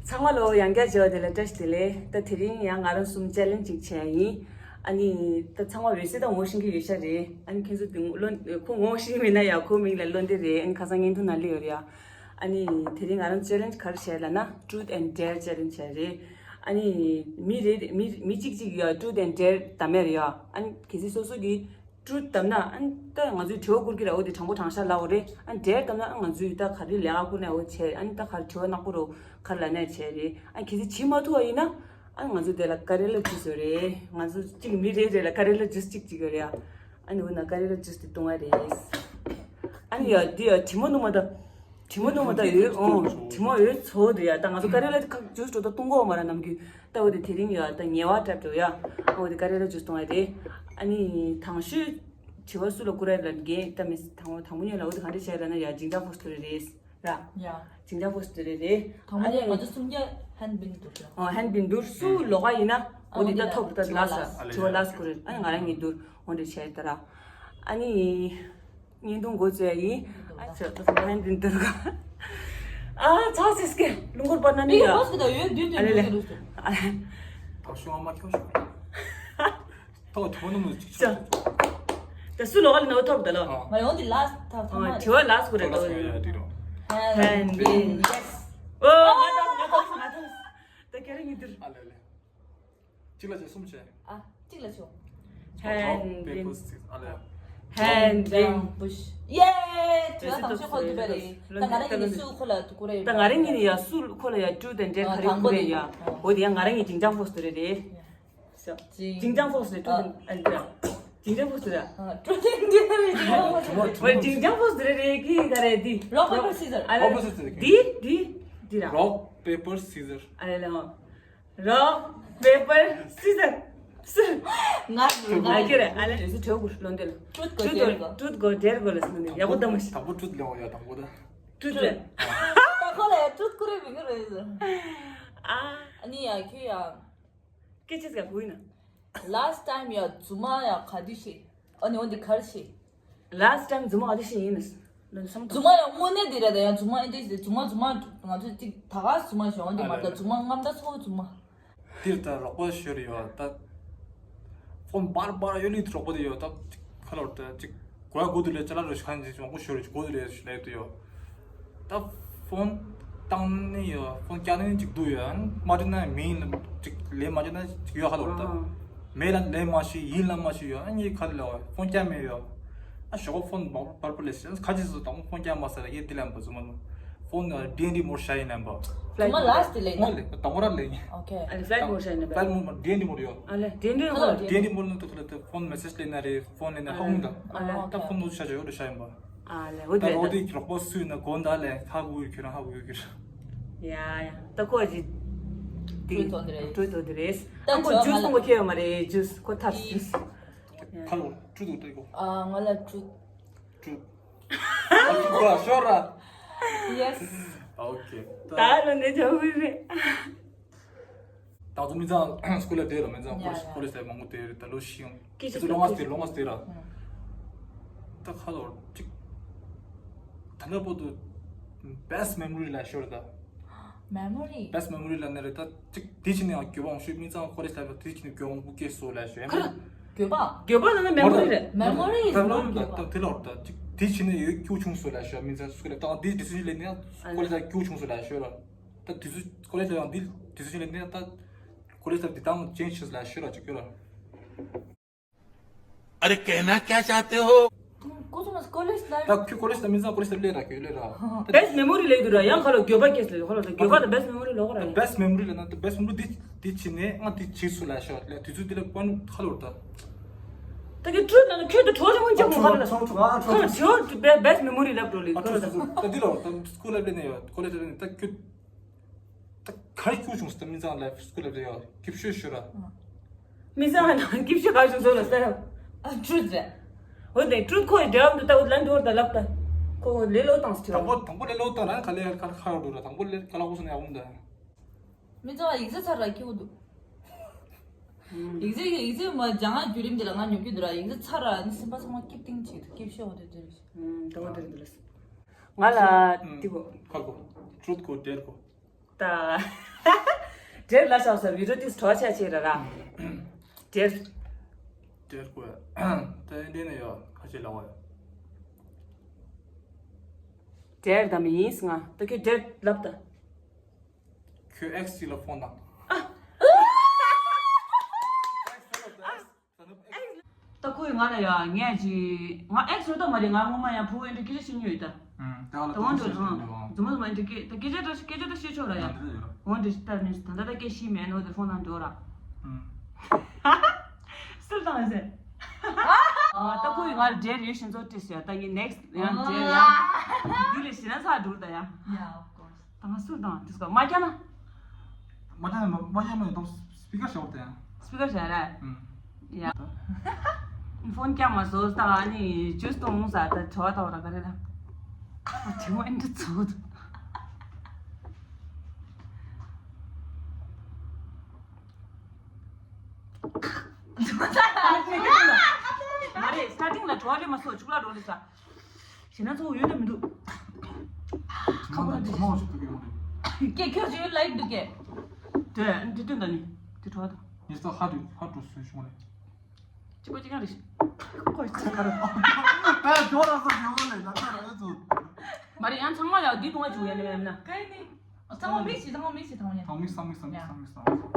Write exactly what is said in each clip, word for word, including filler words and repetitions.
ཚང་མ་ལོ་ཡང་བསྐྱར་མཇལ་བ་དེ་ལ་བཀྲ་ཤིས་བདེ་ལེགས། ད་དེ་རིང་ཡང་ང་རང་གསུམ་ཆེ་ལེན་ཅིག་བྱས་ཡིན། ཨ་ནི་ད་ཚང་མ་འོད་ཟེར་ད་ངོ་ཤེས་ཀྱི་ཡོད་ཤག་རེད། ཨ་ནི་ཁྱེད་ཚོ་དེ་ལོ་ཁོ་ངོ་ཤེས་མེད་ན་ཡང་ཁོ་མིང་ལ་བློ་འདི་རེད། ཨ་ནི་ཁ་སང་བརྙན་ཐུང་ནང་སླེབས་ཡོད་རེད་ཡ། ཨ་ནི་དེ་རིང་ང་རང་ཆེ་ལེན་ག་རེ་བྱས་ལབ་ན་Truth and Dare ཆེ་ལེན་བྱས་རེད། ཨ་ནི་མི་རེ་མི་མི་གཅིག་གཅིག་ཡ་Truth and Dare ད་མེད་རེད་ཡ། ཨ་ནི་གལ་སྲིད་སོ་སོ་གི་Truth བཏབ་ན་ཨ་ནི་ད་ང་ཚོས་དྲི་བ་བསྐུར་གི་རེད། འོ་དེ་དྲང་པོ་དྲང་བཞག་ལབ་དགོས་རེད། ཨ་ནི་Dare བཏབ་ན་ཨ་ང་ཚོས་ད་ག་རེ་ལས་ཀ་བསྐུར་ན་འོ་བྱས། ཨ་ནི་ད་ག་རེ་དྲི་བ་ནག་པོ་རུ་ག་རེ་ལབ་ན་བྱས་རེད། ཨ་ནི་གལ་སྲིད་བྱེད་མ་ཐུབ་པ་ཡིན་ན་ཨ་ནི་ང་ཚོ་དེ་ལ་ཀ་རེ་ལ་ཇུས་ཡོད་རེད། ང་ཚོ་གཅིག་མི་རེ་རེ་ལ་ཀ་རེ་ལ་ཇུས་གཅིག་གཅིག་ཡོད་རེད་ཨ། ཨ་ནི་འོ་ན་ཀ་རེ་ལ་ཇུས་དེ་བཏུང་བ་རེད། ཨ་ནི་ཡ་འདི་ཡ་དྲི་མ་ནུ་མ་ད། དྲི་མ་ནུ་མ་ད་ཡོད་ཨོ། དྲི་མ་ཡོད་ཚོ་དེ་ཡ་ད་ང་ཚོ་ཀ་རེ་ལ་ཁ་ཇུས་འགྲོ་ད་བཏུང་གོ་མ་ར་ནམ་རྒྱུན། ད་འོ་དེ་དེ་རིང་ཡ་ད་ཉེ་བ་འཁྲབ་འགྲོ་ཡ། འོ་དེ་ཀ་རེ་ལ་ཇུས་གཏོང་བ་རེད། ཨ་ནི་དང་ཤོས་དྲི་བ་སུ་ལ་བསྐུར་ར་ལ་རྒན་ད་མི་དང་པོ་དང་པོ་ཉིད་ལ་འོ་དེ་ག་འདྲ་བྱས་ར་ན་ཡ་ཇིང་ཅང་ཕོ་སི་ཊི་རེད་ར། ཡ། ཇིང་ཅང་ཕོ་སི་ཊི་རེད་རེད། དང་པོ་ཨ་ནི་ཉིད་ང་ཚོ་གསུམ་ཀ་ཧན་བིན་དུ་ར། ཨོ་ཧན་བིན་དུ་སུ་ལོག་ག་ཡིན་ན་འོ་དེ་ད་ཐོབ་ད་ལ་ས་དྲི་བ་ལ་ས་བསྐུར་རེད། ཨ་ནི་ང་རང་ཉིད་དུ་འོ་འདྲ་བྱས་ད་ར། ཨ་ནི། བརྙན་ཐུང་འགོ་བཙུགས་ཡ་ཡིན། ཨ་ཅག་ཏུ་སོང་ཧན་དིན་དུར་ག་ཨ་ཚ་སིས་ཀེ་ལུང་གོར་པར་ན་ནི་ཡ། ཨ་ལེ་ལེ། ཨ་ལེ། ད་ཤོ་ཨ་མ་ཁྱོ་ཤོ། ཐོ་ཐོ་ནུ་མུ་ཅིག་ཤོ། ད་སུ་ལོ་ག་ལ་ནོ་ཐོབ་ད་ལོ། ང་ཡོང་དི་ལ་སི་ཐ་ཐ་མ། ཨ་ཅི་བ་ལ་སི་གོ་རེ་ལོ། ཧན་དིན། ཡེ་སི། ཨོ་ང་ཐོབ་ང་ཐོབ་ང་ཐོབ། ད་ཁྱེད་རང་ཉིད་དུར། ཨ་ལེ་ལེ། གཅིག་ལ་བྱེད་གསུམ་བྱེད། ཨ། གཅིག་ལ་བྱེད། ཧན་དིན། ཨ་ལེ། ཧན་དིན་བུཤ། ཡེ། དེ་ལ་དང་ཤོས་ཁོ་དུ་བ་རེད། ད་ང་རང་ཉིད་ནས་སུ་ཁོ་ལ་དུ་ཁོ་རེད། ད་ང་རང་ཉིད་ནས་ཡ་སུ་ཁོ་ལ་ཡ་ཀྲུ་དང་འབྲེལ་ག་རེ་ཁོ་རེད་ཡ། འོ་དེ་ཡ་ང་རང་ཉིད་ཅིང་ཅང་ཕོ་སི་ཊི་རེད་རེད། ཅིང་ཅང་ཕོ་སི་ཊི་ཀྲུ་དང་ཨ་ལེ། ཅིང་ཅང་ཕོ་སི་ཊི་ར། ཀྲུ་དང་འབྲེལ་ག་རེ་ཅིང་ཅང་ཕོ་སི་ཊི་རེད། འོ་ཅིང་ཅང་ཕོ་སི་ཊི་རེད་རེད་ཀི་ག་རེ་དི། རོག་པེ་པར་སི་ཟར། ཨ་ལེ། རོག་པེ་པར་སི་ཟར། དི་དི་དི་ར། རོག་པེ་པར་སི་ཟར། ཨ་ལེ་ལེ། རོག་པེ་པར་སི་ཟར། སི། ང་ང་ཁྱེད་རེད། ཨ་ལེ་དེ་ཚོ་གྲོས་དགོས་ལོན་དེ་ལ། ཀྲུད་གོ་ཀྲུད་གོ་ཀྲུད་གོ་ཀྲུད་གོ་ལ་སི་ལོན་དེ་ཡག་པོ་ད་མ་ཤི། དང་པོ་ཀྲུད་ལེན་བ་ཡ་དང་པོ་ད། ཀྲུད་རེད། ད་ཁོ་ལ་ཡ་ཀྲུད་ཀུ་རེ་མི་ངུ་རེད། ཨ། ཨ་ནི་ཡ་ཁྱོད་ཡ། སྐད་ཆ་ཟ་དགོས་ཡིན་ན། Last time ཡ་རྫུན་མ་ཡ་ག་དུས་ཤེས། ཨ་ནི་འོན་ཏེ་གར་ཤེས། Last time རྫུན་མ་ག་དུས་ཤེས་ཡིན་ན། རྫུན་མ་ཡང་དངོས་གནས་དེ་རེད་ད་ཡང་རྫུན་མ་ཨེ་འདྲ་ཞིག་རྫུན་མ་རྫུན་མ་ང་ཚོས་ཅིག་ད་ག་རྫུན་མ་ཞིག་འོན་ཏེ་མ་རེད་ད་རྫུན་མ་རྔམ་སྒྲ་ཚ་བོ་རྫུན་མ། དེར་ད་རོགས་པ་ཞོར་ཡོད་ད། ཕོན་བར་བར་ཡོད་ལི་རོགས་པ་དེ་ཡོད་ད། ཁ་ལོར་ད་ཅིག་གོ་ཡ་གོ་དུ་ལས་ཅ་ལག་རུ་ཤ་ཁན་ཅིག་མང་པོ་ཞོར་གོ་དུ་ལས་ལས་དུ་ཡོད། ད་ཕོན་བཏང་ནི་ཡོད། ཕོན་བཀྱག་ནི་ཅིག་འདུག་ཡོད། མ་འདྲི་ན་མིན་ཅིག་ལས་མ་འདྲི་ན་ཅིག་ཡོད་ཧ་ལོ་ད། མེད་ལ་ལས་མ་ཤི་ཡིན་ལ་མ་ཤི་ཡོད། ཨ་ནི་ཁ་ལ་ཕོན་བཀྱག་མེད་ཡོད། ཨ་ཞོག་ཕོན་བར་བར་པོ་ལས་ཤི་ཁ་ཅིག་སུ་དང་ཕོན་བཀྱག་མ་ས་ལ་ཡེ་དི་ལམ་པ་ཟུ་མ་ནུ་ཕོན་ཌི་ཨེན་ཌི་མོར་ཤ་ཡིན་ལམ་པ། ཐོག་མ་ལ་སི་ཊི་ལས་ཉེ། ཨོ་ལེ་ད་མོ་ར་ལས་ཉེ། ཨོ་ཁེ། ཨ་ལེ་ཕ་ལའིཊ་མོར་ཤ་ཡིན་པ། ཕ་ལའིཊ་མོར་ཌི་ཨེན་ཌི་མོར་ཡོད། ཨ་ལེ་ཌི་ཨེན་ཌི་མོར། ཌི་ཨེན་ཌི་མོར་ནུ་ཏུ་ཁ་ལ་ཏུ་ཕོན་མེ་སེཇ་ལས་ན་རེ་ཕོན་ལས་ན་ཧ་གུང་ད། ཨ་ལེ་ད་ཕོན་ནུ་ཤ་ཇོ་ཡོད་ཤ་ཡིན་པ། ཨ་ལེ་འོ་ད་དེ་རོགས་དེ་རོགས་པ་སུ་ཡིན་ན་གོ་ད་ལེ་ཧ་གུ་ཡོད་ཁྱོད་རང་ཧ་གུ་ཡོད་ཁྱོད། ཡ་ཡ་ད་ཁོ་ཅི། ཀྲུའུ་ཐོན་དེ་རེད། ཀྲུའུ་ཐོན་དེ་རེད། ད་ཨ་ཁོ་ཇུས་གཏོང་གོ་ཁྱེད་ཡོད་མ་རེད་ཇུས་ཁོ་ཐབས་ཇུས། ཁ་ལོ་ཀྲུའུ་ཐོན་དེ་གོ། ཨ་ང་ལ་ཀྲུའུ། ཀྲུའུ། ཨ་ཀྲུའུ་ཤོར་ར། ཡེ་སི། ཨོ་ཁེ། ད་ལོ་ནས་ཇོ་བི་རེད། ད་ཚོ་མི་ཚང་སྐུལ་ལ་དེ་ར་མི་ཚང་ཡ་ཀོ་ལེ་ཇི་ཡ་ཀོ་ལེ་ཇི་དེ་མང་པོ་དེ་རེད་ད་ལོ་ཤིང་། ཀི་དེ་ཚོ་ལོ་ངོ་དེ་ལོ་ངོ་དེ་ར། ད་ཁ་ལོ་ཅིག་ད་ལོ་པོ་དུ་best memory ལ་ཤོར་ད། Memory best memory ལ་ནི་རེད་ད་ཅིག་དེ་ཕྱི་ནས་ཡང་འགྱོད་པ་འོང་ཤོད་མི་ཚང་ཀོ་ལེ་ཇི་ལ་དེ་ཕྱི་ནས་འགྱོད་པ་འོང་བུ་སྐྱེས་སོ་ལ་ཤོད་ཡ་མི། འགྱོད་པ། འགྱོད་པ་ལ་ནི་memory རེད། Memory is ད་ལོ་not ད་འགྱོད་པ། ད་དེ་ལོ་ད་ཅིག་དེ་ཕྱི་ནས་ཡོད་སྐྱུག་ཆུང་སོ་ལ་ཤོད་མི་ཚང་སྐུལ་ལ་ད་དེ་དེ་ཕྱི་ནས་ལས་ནས་ཀོ་ལེ་ཇི་ལ་སྐྱུག་ཆུང་སོ་ལ་ཤོད་ར། ད་དུས་ཚོད་ཀོ་ལེ་ཇི་ལ་ཡང་འདི་དུས་ཚོད་ཅིག་ལ་ནི་ད་ཀོ་ལེ་ཇི་ལ་འདི་དང་ཅེན་ཇི་ལ་ཤོད་ར་ཅིག་ཡོད་ར། अरे कहना क्या चाहते हो? ཀོ་ཚོ་མ་ཀོ་ལེ་ཇི་ལ། ད་ཁྱོད་ཀོ་ལེ་ཇི་ལ་མི་ཚང་ཀོ་ལེ་ཇི་ལ་སླེབས་ར་ཁྱོད་སླེབས་ར། Best memory ལས་དུས་ར་ཡང་ཁ་ལོ་འགྱོད་པ་སྐྱེས་སོ་ཁ་ལོ་ད་འགྱོད་པ་དང་best memory ལོག་ར་ཡིན། Best memory ལ་ན་ད་best memory འདི་འདི་ཕྱི་ནས་ང་འདི་བྱེད་ཚུལ་ལ་ཤོད་ལ་དུས་ཚོད་འདི་ལ་ཀོན་ཁ་ལོ་ད། ད་གི་ཀྲུའུ་ལ་ན་ཁྱོད་ད་གྲོགས་ཅིག་མང་ཆེ་མོ་ཁ་ལ་ཁ་ལོ་ཁྱོད་best memory ལབ་འགྲོ་ལི་ཁ་ལོ་ད། ད་འདི་ལོ་ད་སྐུལ་ལ་སླེབས་ནས་ཡོད་ཀོ་ལེ་ཇི་ལ་ནི་ད་ཁྱོད། ད་གར་སྐྱུག་བྱུང་སྟེ་མི་ཚང་ལ་སྐུལ་ལ་རེ་ཡོད་སྐྱིབ་ཤོད་ཤོད་ར། མི་ཚང་ལ་སྐྱིབ་ཤོད་གར་བྱུང་སོང་ལ་ས་ཡ། ཨ་ཀྲུའུ་རེད། འོ་དེ་ཀྲུའུ་ཁོ་ཡི་འབྲེལ་བ་འདི་ལྟ་བུ་ལ་འདོར་ད་ལབ་ད། ཁོ་ལེ་ལོ་བཏང་སི་དང་པོ་དང་པོ་ལེ་ལོ་བཏང་རང་ག་ལེ་ག་ཁ་ར་འགྲོ་ར་དང་པོ་ལེ་ག་ལ་ཁུ་སོང་ཡ་འོང་ད། མི་ཚང་ཡིག་ཚད་ཚར་ར་ཁྱེར་འདུག་ཡིག་ཚད་ཡིག་ཚད་མ་ཇང་ཨ་བརྒྱུད་རིམ་དེ་ལ་ང་ཉོབ་ཀྱི་འདུག་ར་ཡིག་ཚད་ཚར་ར་ནི་སེམས་པ་ཚང་མ་སྐྱིབ་ཏིང་བྱེད་འདུག་སྐྱིབ་ཤོད་འོ་དེ་དེ་རེད། ད་འོ་དེ་རེད་འདུག་ལ། ང་ལ་དེ་གོ། ཁ་གོ། ཀྲུའུ་གོ་ཌེར་གོ། ད། འདྲེར་ལ་ཤག་ས་བི་ཌིའོ་ཏིས་གྲོགས་ཆ་ཆེ་ར་ར། འདྲེར། འདྲེར་གོ་ཡ། ད་ཨེ་འདྲེ་ནས་ཡོད་ཁ་ཆེ་ལ་བ་ཡ། འདྲེར་ད་མི་ཡིན་སི་ང་ད་ཁྱོད་འདྲེར་ལབ་ད། ཁྱོད་ཨེག་སི་ཅིག་ལ་ཕོན་དང་། ད་ཁོས་ང་ལ་ཡ་ངས་ཅི་ང་ཨེག་སི་རོ་ད་མ་རེད། ང་སྔོན་མ་ཡང་བུ་ཨེ་འདྲ་སྐད་ཆ་བཤད་མྱོང་ཡོད་ད། ད་ལ་ད་འོང་འགྲོ་ད་འཛུམ་མོ་འཛུམ་མོ་ཨེ་འདྲ་སྐད་ད་སྐད་ཆ་ད་སྐད་ཆ་ད་བཤད་ཆོག་ར་ཡ། འོང་འགྲོ་ད་ནི་ད་ད་ད་སྐད་ཤི་མེད་ནོ་ད་ཕོན་དང་འགྲོ་ར། སུལ་དང་ཟེར། ད་ཁོས་ང་ལ་འདྲེར་ཡོད་ཤིན་ཚོ་ཏིས་ཡ་ད་ངའི་ནེག་སི་ཡང་འདྲེར་ཡ། འདི་ལས་ཤི་ན་ཚ་འགྲོ་ད་ཡ། Yeah, of course. ད་ང་སུ་དང་དེ་སྐོར་མ་རྒྱ་ན། མ་རྒྱ་ན་མ་རྒྱ་ན་ཡོད་དམ་སྤི་ཀར་བྱ་བ་དེ། སྤི་ཀར་བྱ་ར། ཨུམ། ཡ། ཕོན་རྒྱ་མ་བཟོ་ད་ཨ་ནི་ཇུས་གཏོང་ས་ད་བྲོ་བ་ད་བ་ར་ག་རེ་ད། ཨ་དེ་མོ་ཨིན་དྲི་ཚོ། མ་རེད་སི་ཊར་ཊིང་ལ་བྲོ་བ་རེད་མ་བཟོ་ཆུག་ལ་རོ་རེད་ས། ཞེ་ན་ཚོ་ཡོད་ན་མི་འདུག་ཁ་པར་འདི་ཁ་མང་ཞིག་ཐུག་གི་ཡོང་རེད། ཀྱེ་ཁྱོད་ཅིག་ལའིག་འདུག་ཀྱེ། དེ་འདི་སྟོན་ད་ནི་དེ་གྲོགས་དང་། ངས་ཚོ་ཧ་འགྲོ་ཧ་འགྲོ་སུན་བྱུང་རེད། གཅིག་པ་གཅིག་རྐྱང་རེད། ཁོ་ཅིག་ག་རེ། ད་ཇོ་ར་སོ་ཇོ་ལེ་ད་ད་ར་ཚོ། མ་རེད་ཡང་ཚང་མ་ལ་འདི་གཏོང་བ་བྱུང་ཡ་ནི་མེད་ན། ག་ནི། ཚང་མ་མིག་ཤི་ཚང་མ་མིག་ཤི་ཚང་མ་ནི། ཚང་མིག་ཚང་མིག་ཚང་མིག་ཚང་མིག་ཚང་མིག་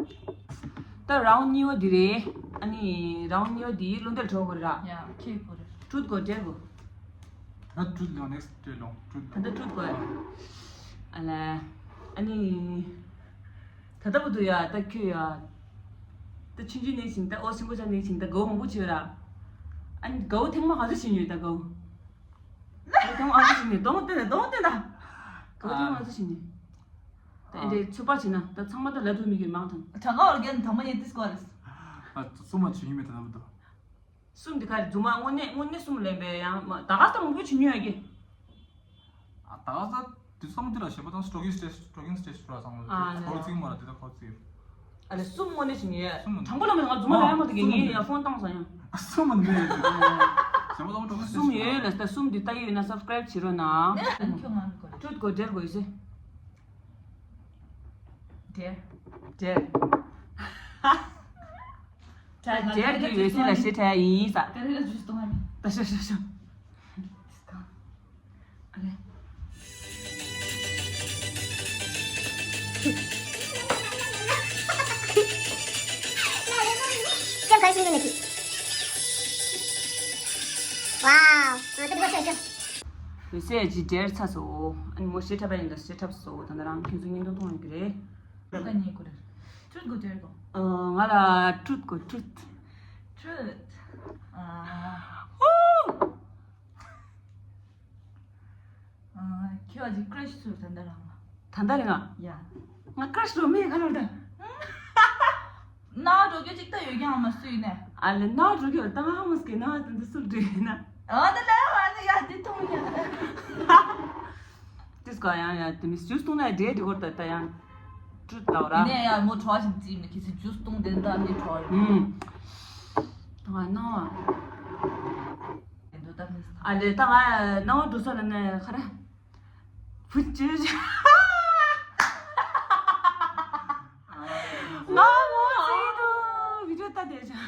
ད་རའུན་ནི་ཝ་འདི་རེད། ཨ་ནི་རའུན་ནི་ཝ་འདི་བློ་འདྲ་གྲོགས་གོ་ར། ཡ་ཁྱེད་གོ་ར། ཊུ་རུ་ཐི་གོ་འདྲེར་གོ། ད་ཊུ་རུ་ཐི་ལོ་ནེག་སི་ཊི་ཊེ་ལོ་ཊུ་རུ་ཐི་ད་ལྟ་ཊུ་རུ་ཐི་གོ་ཡ། ཨ་ལ། ཨ་ནི། ད་ལྟ་བུ་དུ་ཡ་ད་ཁྱོད་ཡ། ད་ཆུང་ཆུང་ནས་བྱིན་ད་ཨོ་སིང་གོ་ཆ་ནས་བྱིན་ད་གའུ་མང་པོ་བྱོས་ར། ཨ་ནི་གའུ་ཐེངས་མ་ག་ཚོད་བྱིན་ཡོད་ད་གའུ། ད་ཐེངས་མ་ག་ཚོད་བྱིན་ནས་གདོང་སྟོན་ད་གདོང་སྟོན་ད། གའུ་ཐེངས་མ་ག་ཚོད་བྱིན་ནས། ད་ཨེ་འདྲའི་ཚོད་དཔག་བྱེད་ན་ད་ཚང་མ་ད་ལབ་ཐུབ་མི་གི་མང་ཐང་། གྲངས་ཀ་བར་རྒྱན་དང་མ་ཉེ་ཏིས་ཀོ་རེད། ཨ་སུ་མ་ཆུ་ཡིན་མེད་ད་ལབ་དོ། གསུམ་འདི་ག་རེ་རྫུན་མ་དངོས་གནས་དངོས་གནས་གསུམ་ལེན་པའི་ཡང་མ་ད་ག་ལྟ་མང་པོ་བྱེད་མྱོང་ཡ་གི། ཨ་ད་ག་ས་དུས་ཙམ་དེ་ལ་ཞེ་པོ་དང་སི་ཊོག་གིང་སི་ཊེ་ཊི་སི་ཊོག་གིང་སི་ཊེ་ཊི་སི་ཊོག་ཙམ་ཨ་ལ་ཁོ་ར་ཙིག་མ་ར་དེ་ད་ཁོ་ར་ཙིག་ཨ་ལས་གསུམ་དངོས་གནས་བྱེད་མྱོང་ཡ། གསུམ་དངོས་གནས། དྲང་པོ་ལ་མི་ང་རྫུན་མ་ལ་ཡ་མ་དེ་གི་ངས་ཡ་ཕོན་བཏང་སོང་ཡ། གསུམ་མ་མེད་ཞེ་པོ་དང་སི་ཊོག་གིང་སི་ཊེ་ཊི་སི་ཊོག་གསུམ་ཡོད་ལ་ད་གསུམ་འདི་ལྟ་ཡི་ཡོད་ན་སབ་སི་ཀ་རེབ་བྱེད་རོགས་གནང་། ཁྱོད་ང་གོ་རེད། ཊུ་རུ་ཐི་གོ་འདྲེར་གོ་ཡོད་སེ། འདྲེར། འདྲེར། ད་འདྲེར་གྱི་འོད་ཟེར་ལ་ཞེ་ཁྲལ་ཡིན་ས། ད་རེས་ལ་ཇུས་གཏོང་བ་ནི། ད་ཤོ་ཤོ་ཤོ། ཨ་ལེ། ཀྱང་ག་རེ་ཤེས་ཀྱི་མེད་ཀི། ཝའོ། ང་ད་འདི་ག་ཤེས་ཀྱང་། འོད་ཟེར་གྱི་འདྲེར་ཚ་སོ། ཨ་ནི་མོ་ཞེ་ཁྲལ་པ་ཡིན་ད་ཞེ་ཁྲལ་སོ། ད་ནི་རང་ཁྱོད་ཚོ་བརྙན་ཐུང་གཏོང་ཡོང་གི་རེད། ད་ཉེ་གོ་རེད། ཊུ་རུ་ཐི་གོ་འདྲེར་གོ། ཨ་ང་ལ་ཊུ་རུ་ཐི་གོ་ཊུ་རུ་ཐི། ཊུ་རུ་ཐི། ཨ། ཨོ། ཨ་ཁྱོད་ཀྱི་ཀྲེ་ཤི་སུ་ད་ལྟ་རང་ལ། ད་ལྟ་རེད་ང་། ཡ། ང་ཀྲེ་ཤི་རོ་མེད་ག་ལོར་ད། ན་འགྲོ་རྒྱུ་ཅིག་ད་ཡོད་ཀྱང་མ་སུ་ཡིན་ནས། ཨ་ལེ་ན་འགྲོ་རྒྱུ་ད་ང་ཧ་མ་སྐྱེ་ན་ད་འདི་སུ་འདྲི་ཡིན་ན། ཨ་ད་ལེ་བ་ནི་ཡ་འདི་མཐོང་ཡ། དེ་སྐོར་ཡང་ཡ་དེ་མི་ཇུས་བཏུང་ན་འདྲེ་འདི་སྐོར་ད་ད་ཡང་ཊུ་རུ་ཐི་ལབ་ར། ནས་ཡ་མོ་ཁྲོ་བ་ཞིག་བརྩིས་མི་ཁྱེད་ཚོ་ཇུས་བཏུང་དེ་འདྲ་ནི་ཁྲོ་བ་ཡོད། ཨུམ། ད་ང་ནོ། ཨ་ལེ་ད་ང་ནང་འགྲོ་ས་ལ་ནས་ཁ་ར། བུ་ཅི་ང་མོ་ཨི་དུ་བི་ཌིའོ་ལྟ་དེ་ཅང་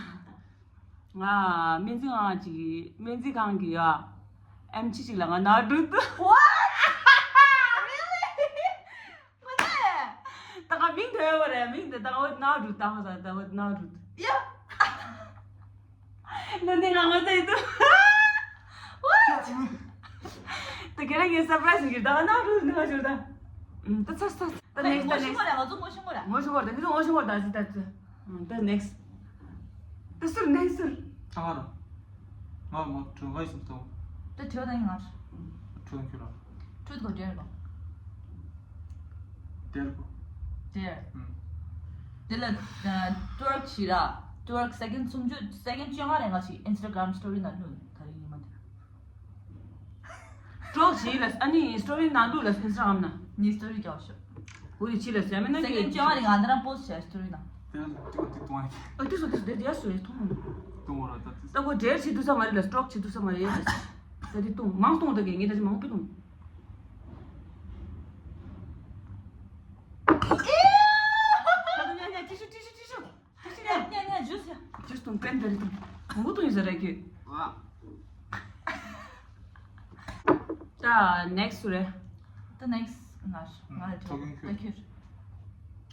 ང་སྨན་རྩིས་ཁང་ཅིག་སྨན་རྩིས་ཁང་གི་ཡ་ཨེམ་ཆི་ཅིག་ལ་ང་ནང་འགྲོ་དུ། What? Really? ད་ག་མིང་དོན་བ་རེད། མིང་དེ་ད་ག་ནང་འགྲོ་དང་ས་ད་ག་ནང་འགྲོ། ཡ། ནོ་ནི་ང་ངོ་ཚ་ཡི་དུ། What? ད་ཁྱེད་རང་གི་སར་པ་རའི་སི་ཡིན་གྱི་ད་ང་ནང་འགྲོ་ནི་ང་ཞུ་ད། ད་ཚ་ཚ་ད་ནེག་སི་ད་ནེག་སི། ངོ་ཤེས་མོ་ར་ང་ཚོ་ངོ་ཤེས་མོ་ར། ངོ་ཤེས་མོ་ར་ད་ཁྱེད་ཚོ་ངོ་ཤེས་མོ་ར་ད་ཟི་ད་ཚ། ད་ནེག་སི། ད་ཟུར་ནས་ཟུར། ད་ག་ར། ང་མ་དྲུང་ག་ཡི་སུམ་སྟོང་། ད་དྲི་བ་ད་ཡིན་ང་། དྲུང་ཁྱོད་ར། ཊུ་རུ་ཐི་གོ་འདྲེར་གོ། འདྲེར་གོ། འདྲེར། ཨུམ། དེ་ལ་ཊུ་ཝརཀ་བྱེད་ར། ཊུ་ཝརཀ་སེ་ཀེན་སུམ་ཅུ་སེ་ཀེན་བཅོ་ལྔ་རེ་ང་ཞིག་ཨིན་སི་ཊ་གྷ་རམ་སི་ཊོ་རི་ནང་བླུགས་ད་རིང་ཉི་མ་འདི། ཊུ་ཝརཀ་བྱེད་ལ་ཨ་ནི་སི་ཊོ་རི་ནང་བླུགས་ལ་ཨིན་སི་ཊ་གྷ་རམ་ན། ངའི་སི་ཊོ་རི་རྒྱག་ཤོག་འུ་ཡི་ཕྱི་ལ་ཟེར་མིན་ན་སེ་ཀེན་བཅོ་ལྔ་རེ་ང་འདི་རང་པོ་སི་ཊི་བྱས་སི་ཊོ་རི་ནང་། དེ་ལ་ཏིག་ཏིག་གཏོང་ཡ། ཨ་ཏིག་སོ་ཏིག་སོ་དེ་དེ་ཡ་སོ་ཡ་གཏོང་། གཏོང་བ་ར་ད་ཏིག་ད་ཁོ་འདྲེར་བྱེད་དུས་ས་མ་རེད་ལ་སི་ཊོག་བྱེད་དུས་ས་མ་རེད་ཡ། ད་དེ་གཏོང་མང་གཏོང་ད་གས་ངས་ད་ཅི་མང་པོ་གཏོང་། ཏུང་ཀན་དེར་ཏུང་། གང་གོ་ཏུང་ཡིན་ཟེར་ར་ཁྱོད། ད་next་རེད། ད་next་ང་ང་ཐོག་ཁྱོད་ད་ཁྱོད།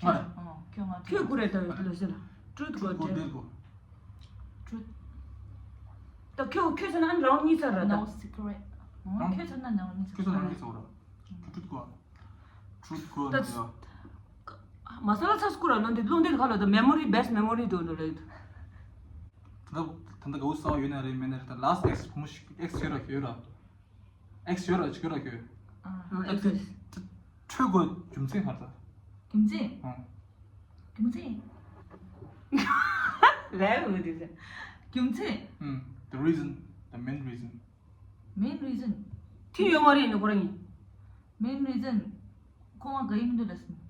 ང་ཨོ་ཁྱོད་ང་ཁྱོད་གོ་རེད་ད་ལོ་ཟེར་ལ། Truth གོ་དེ། Truth། ད་ཁྱོད་ཁྱོད་ཟེར་ན་ཨ་ནི་རང་གཉིས་ཚར་ར་ད། No secret། ཨོ་ཁྱོད་ཟེར་ན་ནང་གཉིས་ཁྱོད་ཚར་ཚོ་ར། Truth གོ། Truth གོ་ད་ནི་ཡ། མ་ས་ལ་ཚ་སྐུ་ར་ལོ་འདི་ལོ་འདི་ག་ལ་ད་memory best memory་འགྲོ་འགྲོ་ལེ། ད་ད་ད་གའུ་སའོ་ཡོད་ན་རེད་མེད་ན་རེད་ད་last ex་བུ་མོ་ཞིག་ex་ཡོད་ར་ཁྱོད་ར། ex་ཡོད་ར་ཁྱོད་ར་ཁྱོད། ཨ་ད་ex། ད་ཁྱོད་གོ་རྒྱུ་མཚན་ག་རེད་ད། རྒྱུ་མཚན། ཨ། རྒྱུ་མཚན། རེད་འོ་དེ་ཟེར། རྒྱུ་མཚན། ཨུམ། The reason, the main reason. Main reason། དེ་ཡོད་མ་རེད་ནི་ཁོ་རང་ཡིན། Main reason། ཁོང་ང་ག་ཡིན་འདུག་ལ་སོང་།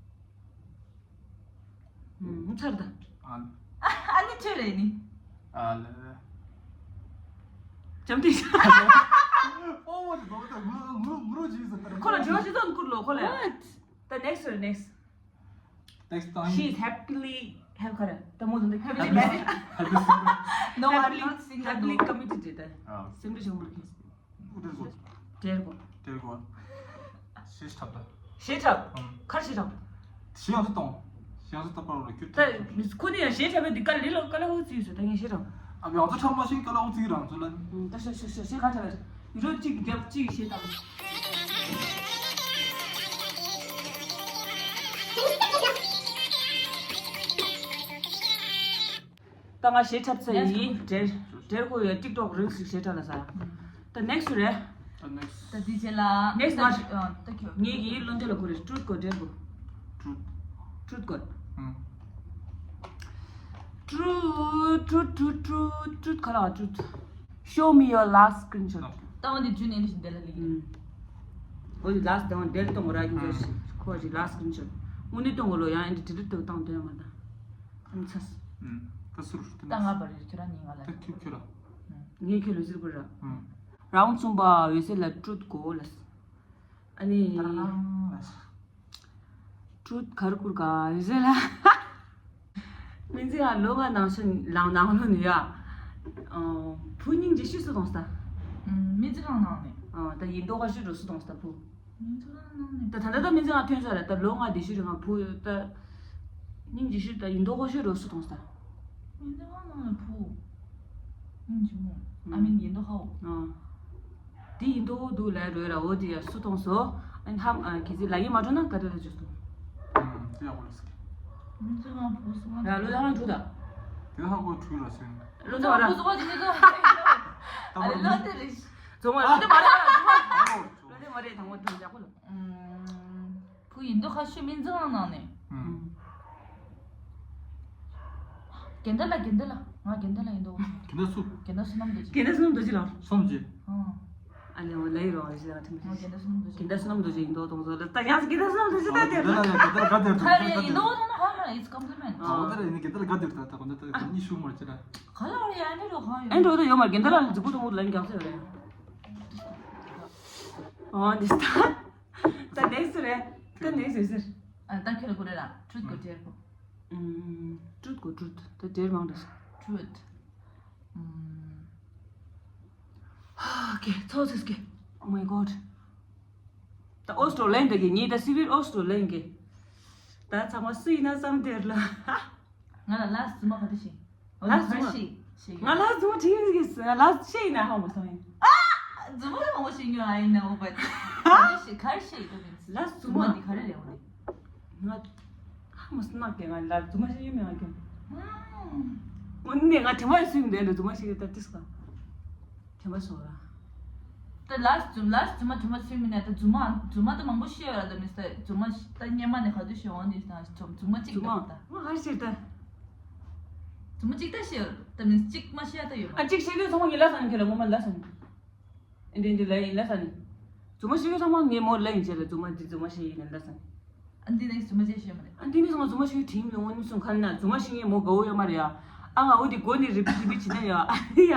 ཨུམ་ཚར་ད། ཨ། ཨ་ནི་ཆོས་རེད་ནི། ཨ་ལེ། ལེ། ལྕམ་དྲི། ཨོ་ཝ་ད་ད་ངུ་ངུ་ངུ་རོ་ཇི་ཟེར་ད། ཁོ་ལ་དྲི་བ་ཞིག་ཚང་བསྐུར་ལོ་ཁོ་ལ། What? The next next. Next time. She is happily have ག་རེ་ད་མོ་ཟིན་ད་happily married. Happily single. No, I'm not single. Happily committed རེད་ད། ཨ། སེམས་ཁྲལ་བྱུང་མ་གི། འདྲེར་གོ། འདྲེར་གོ། ཞེས་འཁྲབ་ད། ཞེས་འཁྲབ། ཨང་། ཁར་ཞེས་འཁྲབ། ཞེས་ཡང་སུ་གཏོང་། ཞེས་ཡང་སུ་ཏག་པར་ལ་ཁྱོད་ད་ཁོ་ནི་ཡང་ཞེས་འཁྲབ་པའི་འདི་ཀ་ལི་ལོ་ཀ་ལ་ཧུ་ཙི་ཡོད་ས་ད་ངས་ཞེས་འཁྲབ། ཨ་བི་ཡང་སུ་འཁྲབ་མ་ཤེས་ཀ་ལ་ཧུ་ཙི་རང་ཚོ་ལ། ཨང་། ད་ཞེས་ཞེས་ཞེས་ཞེས་ཁ་འཁྲབ་ཡོད་རོ་གཅིག་རྒྱབ་གཅིག་ཞེས་འཁྲབ། ད་ང་ཞེས་འཁྲབ་ཚར་ཡིན། འདྲེར་འདྲེར་གོ་ཡོད་TikTok reels་ཞིག་ཞེས་འཁྲབ་ལ་ས། ད་next་རེད། ད་next། ད་དེ་རྗེས་ལ་next་མ་ད་ད་ཁྱོད། ངེད་ཀྱིས་བློ་འདྲི་ལ་གོ་རེད། Truth་གོ་འདྲེར་གོ། Truth། Truth་གོ། ཨང་། Truth Truth Truth Truth Truth་ག་ལ་Truth། Show me your last screenshot. ད་འོ་འདི་ཇུ་ནེ་འདི་བཞིན་དེ་ལ་ལིག་ཨང་། འོ་འདི་last་དང་འདེལ་གཏོང་ར་གི་ཁོ་ཞིག་last screenshot། དངོས་གནས་གཏོང་གོ་ལོ་ཡང་འདི་delete་གཏོང་བཏང་དོན་མ་ད། ཨམ་ཚ། ད་སུ་རུ་ད་ང་བར་ཁྱོད་རང་ཉིན་ང་ལ་ད་ཁྱོད་ཁྱོད་ར། ངས་ཁྱོད་ལ་ཟེར་དགོས་ར། རང་མཚུངས་པ་འོད་ཟེར་ལ་Truth་གོ་ལ། ཨ་ནི། Truth་ག་རེ་བསྐུར་ག་འོད་ཟེར་ལ། སྨན་རྩིས་ཁང་ལོ་ལྔ་ནང་བཞིན་ལང་ནང་ལོ་ནི་ཡ། བུ་སྙིང་རྗེ་ཤོས་སུ་གཏོང་ས། སྨན་རྩིས་ཁང་ནང་ནས། ད་ཡིན་མདོག་ཁ་ཤས་འགྲོ་སུ་གཏོང་ས་བུ། ད་ད་ལྟ་ད་སྨན་རྩིས་ཁང་ཐོན་ས་རེད་ད་ལོ་ལྔ་དེ་ཤོས་རིང་ང་བུ་ད། སྙིང་རྗེ་ཤོས་ད་ཡིན་མདོག་ཁ་ཤས་འགྲོ་སུ་གཏོང་ས། སྨན་རྩིས་ཁང་ནང་ནས་བུ། སྙིང་རྗེ་མོ། ཨ་མིན་ཡིན་མདོག་ཁ་འོ། དེ་ཡིན་མདོག་འདུག་ལས་རོལ་ར་འོ་དེ་ཡ་སུ་གཏོང་སོ། ཨ་ནི་ཧམ་ཨ་གི་ཚེ་ལ་ཡིན་མ་འགྲོ་ན་ག་དེ་ལ་འཇུ་སོང་། དེ་ཡག་པོ་རེད་ཟེར། སྨན་རྩིས་ཁང་བུ་སུ་ང་ལ་ལོ་ལ་ཧང་འགྲོ་ད། དེ་ཧ་གོ་འཁྲུལ་ར་སོང་། ལོ་ལ་བུ་སུ་བ་དེ་ནི་ལོ། ཨ་ལོ་དེ་རེད། རྫོང་མ་ལོ་དེ་མ་རེད་རྫོང་མ། ལོ་དེ་མ་རེད་དང་པོ་འགྲོ་ཡག་པོ་ལ། བུ་ཡིན་མདོག་ཁ་ཤས་སྨན་རྩིས་ཁང་ནང་ནས། རྒན་ད་ལ་རྒན་ད་ལ་ང་རྒན་ད་ལ་ཡིན་མདོག་ཁ་ཤས། རྒན་ད་སུ། རྒན་ད་བསོད་ནམས་རྡོ་རྗེ། རྒན་ད་བསོད་ནམས་རྡོ་རྗེ་ལགས། བསོད་ནམས་རྡོ་རྗེ། ཨ་ལེ་འོ་ལེ་ཡི་རོ་ཨེ་ཟེར་ང་ཐིམ་པ་ཞིག་རྒན་ད་བསོད་ནམས་རྡོ་རྗེ། རྒན་ད་བསོད་ནམས་རྡོ་རྗེ་ཡིན་མདོག་མདོག་མདོག་ལ་ད་ཡང་རྒན་ད་བསོད་ནམས་རྡོ་རྗེ་ད་དེར། ཁ་རེ་ཡིན་མདོག་མདོག་ཧ་མ་it's compliment། ཨ་འོ་ད་རེ་ཡིན་རྒན་ད་ལ་དགའ་དེར་ད་ད་གོ་ད་ད་གཉིས་ཤུགས་མར་ཅི་ད། ག་ལ་བ་ཡ་ཨན་འགྲོ་གང་ཡོད། ཨན་འགྲོ་ད་ཡོད་མ་རྒན་ད་ལ་ལ་རྫིག་པོ་གཏོང་བོ་ལ་རྒྱག་ས་ཡོད་རེད། ཨོ་འདི་ད། ད་next་རེད། ད་next་ཟེར་ཟེར། ཨ་ད་ཁྱོད་ལ་གོ་རེད་ལ། Truth་གོ་འདྲེར་གོ། ཨུམ། Truth་གོ་Truth། ད་འདྲེར་མང་འདྲ་ས། Truth། ཨུམ། ཧ་ཀེ་ཚོགས་ཚིགས་ཀེ། Oh my god། ད་ཨོ་སི་ཀྲོ་ལན་ད་གེ་ངེད་ད་སི་བིར་ཨོ་སི་ཀྲོ་ལན་གེ། ད་ཚང་མ་སུ་ཡིན་ན་བསམ་དེར་ལ། ང་ལ་ལ་རྫུན་མ་ག་འདྲ་ཞིག་ལ་རྫུན་མ། ང་ལ་རྫུན་མ་དྲིས་ཀྱི་ལ་ཤེས་ཡིན་ན་ཧ་མ་སོང་ཡིན། རྫུན་མ་མང་པོ་ཞིག་ཉོ་ཨ་ཡིན་ན་འོ་བ། ག་རེ་ཞིག་ག་རེ་ཤེས་ཡིན་ད་མིན། ལ་རྫུན་མ། རྫུན་མ་འདི་ག་རེ་རེད་འོ་དེ། ང་ཧ་མ་སོང་ན་ཀྱེ་ང་ལ་རྫུན་མ་ཞིག་ཡོད་མེད་ང་ཀྱེ། འོ་ནི་ང་དྲི་མ་ཡོད་སུས་མི་འདྲ་འདྲ་རྫུན་མ་ཞིག་ཡོད་ད་ཏིས་ག་དྲི་མ་སོང་ར། ད་ལ་རྫུན་ལ་རྫུན་མ་དྲི་མ་སུས་མི་འདྲ་ད་རྫུན་མ་རྫུན་མ་ད་མང་པོ་ཤེས་ཡོད་ར་ད་མིན་ད་རྫུན་མ་ད་སྙན་མ་ནས་ག་དུས་ཤེས་འོང་དེ་ད་རྫུན་མ་གཅིག་རྫུན་མ་ད། ང་ཧ་ཤེས་ད། རྫུན་མ་གཅིག་ད་ཤེས་ཡོད་ད་མིན་གཅིག་མ་ཤེས་ཡ་ད་ཡོད་མ། ཨ་གཅིག་ཤེས་དུས་ཚང་མ་ངས་ལ་སང་ཁྱེད་ལ་ངོ་མ་ལ་སང་། ཨེ་འདྲེ་འདི་ལ་ཡིན་ལ་སང་ནི། རྫུན་མ་ཤེས་ཡོད་ཚང་མ་ངས་མོ་ལ་ཡིན་བྱས་ལ་རྫུན་མ་འདི་རྫུན་མ་ཤེས་ཡིན་ལ་སང་ནི། ཨ་འདི་ནས་རྫུན་མ་ཅན་ཤེས་མ་རེད། ཨ་འདི་ནས་ཚང་མ་རྫུན་མ་ཤེས་ཡོད་དྲིན་མི་འོང་ནི་སུང་ཁ་ན་རྫུན་མ་ཤེས་ངས་མོ་དགའ་བོ་ཡོད་མ་རེད་ཡ། ཨ་ང་འོ་དེ་མགོ་ནས་རིབ་རིབ་བྱེད་ན་ཡ་ཨ་ནི་ཡ།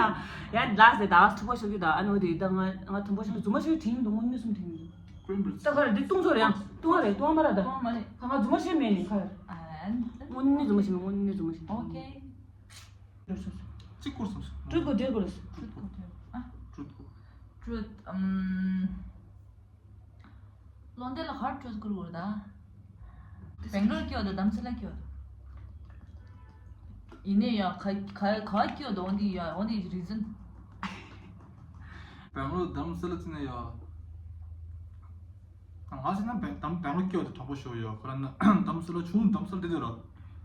ཡ་ལ་སེ་ད་ཨ་ཐུག་པ་ཤོག་གི་ད་ཨ་ནི་འོ་དེ་ད་ང་ང་ཐུག་པ་ཤོག་གི་རྫུན་མ་ཤེས་ཡོད་དྲིན་མི་འོང་ནི་སུང་དྲིན་མི་འོང་། ད་ཁ་ར་འདི་ཏུང་ཚོ་རེད་ཡ། ཏུང་བ་རེད་ཏུང་བ་མ་ར་ད། ཏུང་བ་མ་རེད། ཁ་ང་རྫུན་མ་ཤེས་མེད་ནི་ཁ་ར། ཨ་ཨ་ནི། དངོས་གནས་རྫུན་མ་ཤེས་མེད་དངོས་གནས་རྫུན་མ་ཤེས་མེད། ཨོ་ཁེ། རེད་སོ་སོ། གཅིག་སྐོར་སོང་། ཊུ་ཐི་གོ་ཌེར་གོ་རེད། ཊུ་ཐི་གོ་ཌེར། ཨ། ཊུ་ཐི་གོ། ཊུ་ཐི། ཨམ། བློ་འདས་ལ་ག་རེ་ཊུ་ཐི་གོ་རེད་ད། སྦེང་ལོར་སྐྱོ་ད་རྡ་རམ་ས་ལ་སྐྱོ་ད། ཡིན་ནའི་ཡ་ག་ག་ག་སྐྱོ་ད་འོ་འདི་ཡ་འོ་འདི་རི་ཛན། སྦེང་ལོར་རྡ་རམ་ས་ལ་ཚུད་ནས་ཡ། ང་ཟེར་ན་བེང་དམ་བེང་ལོར་སྐྱོ་དེ་དྲག་པོ་ཤོར་ཡོད། ཁོ་རང་ན་དམ་སེ་ལ་ཆུང་དམ་སེ་ལ་དེ་དེ་ར།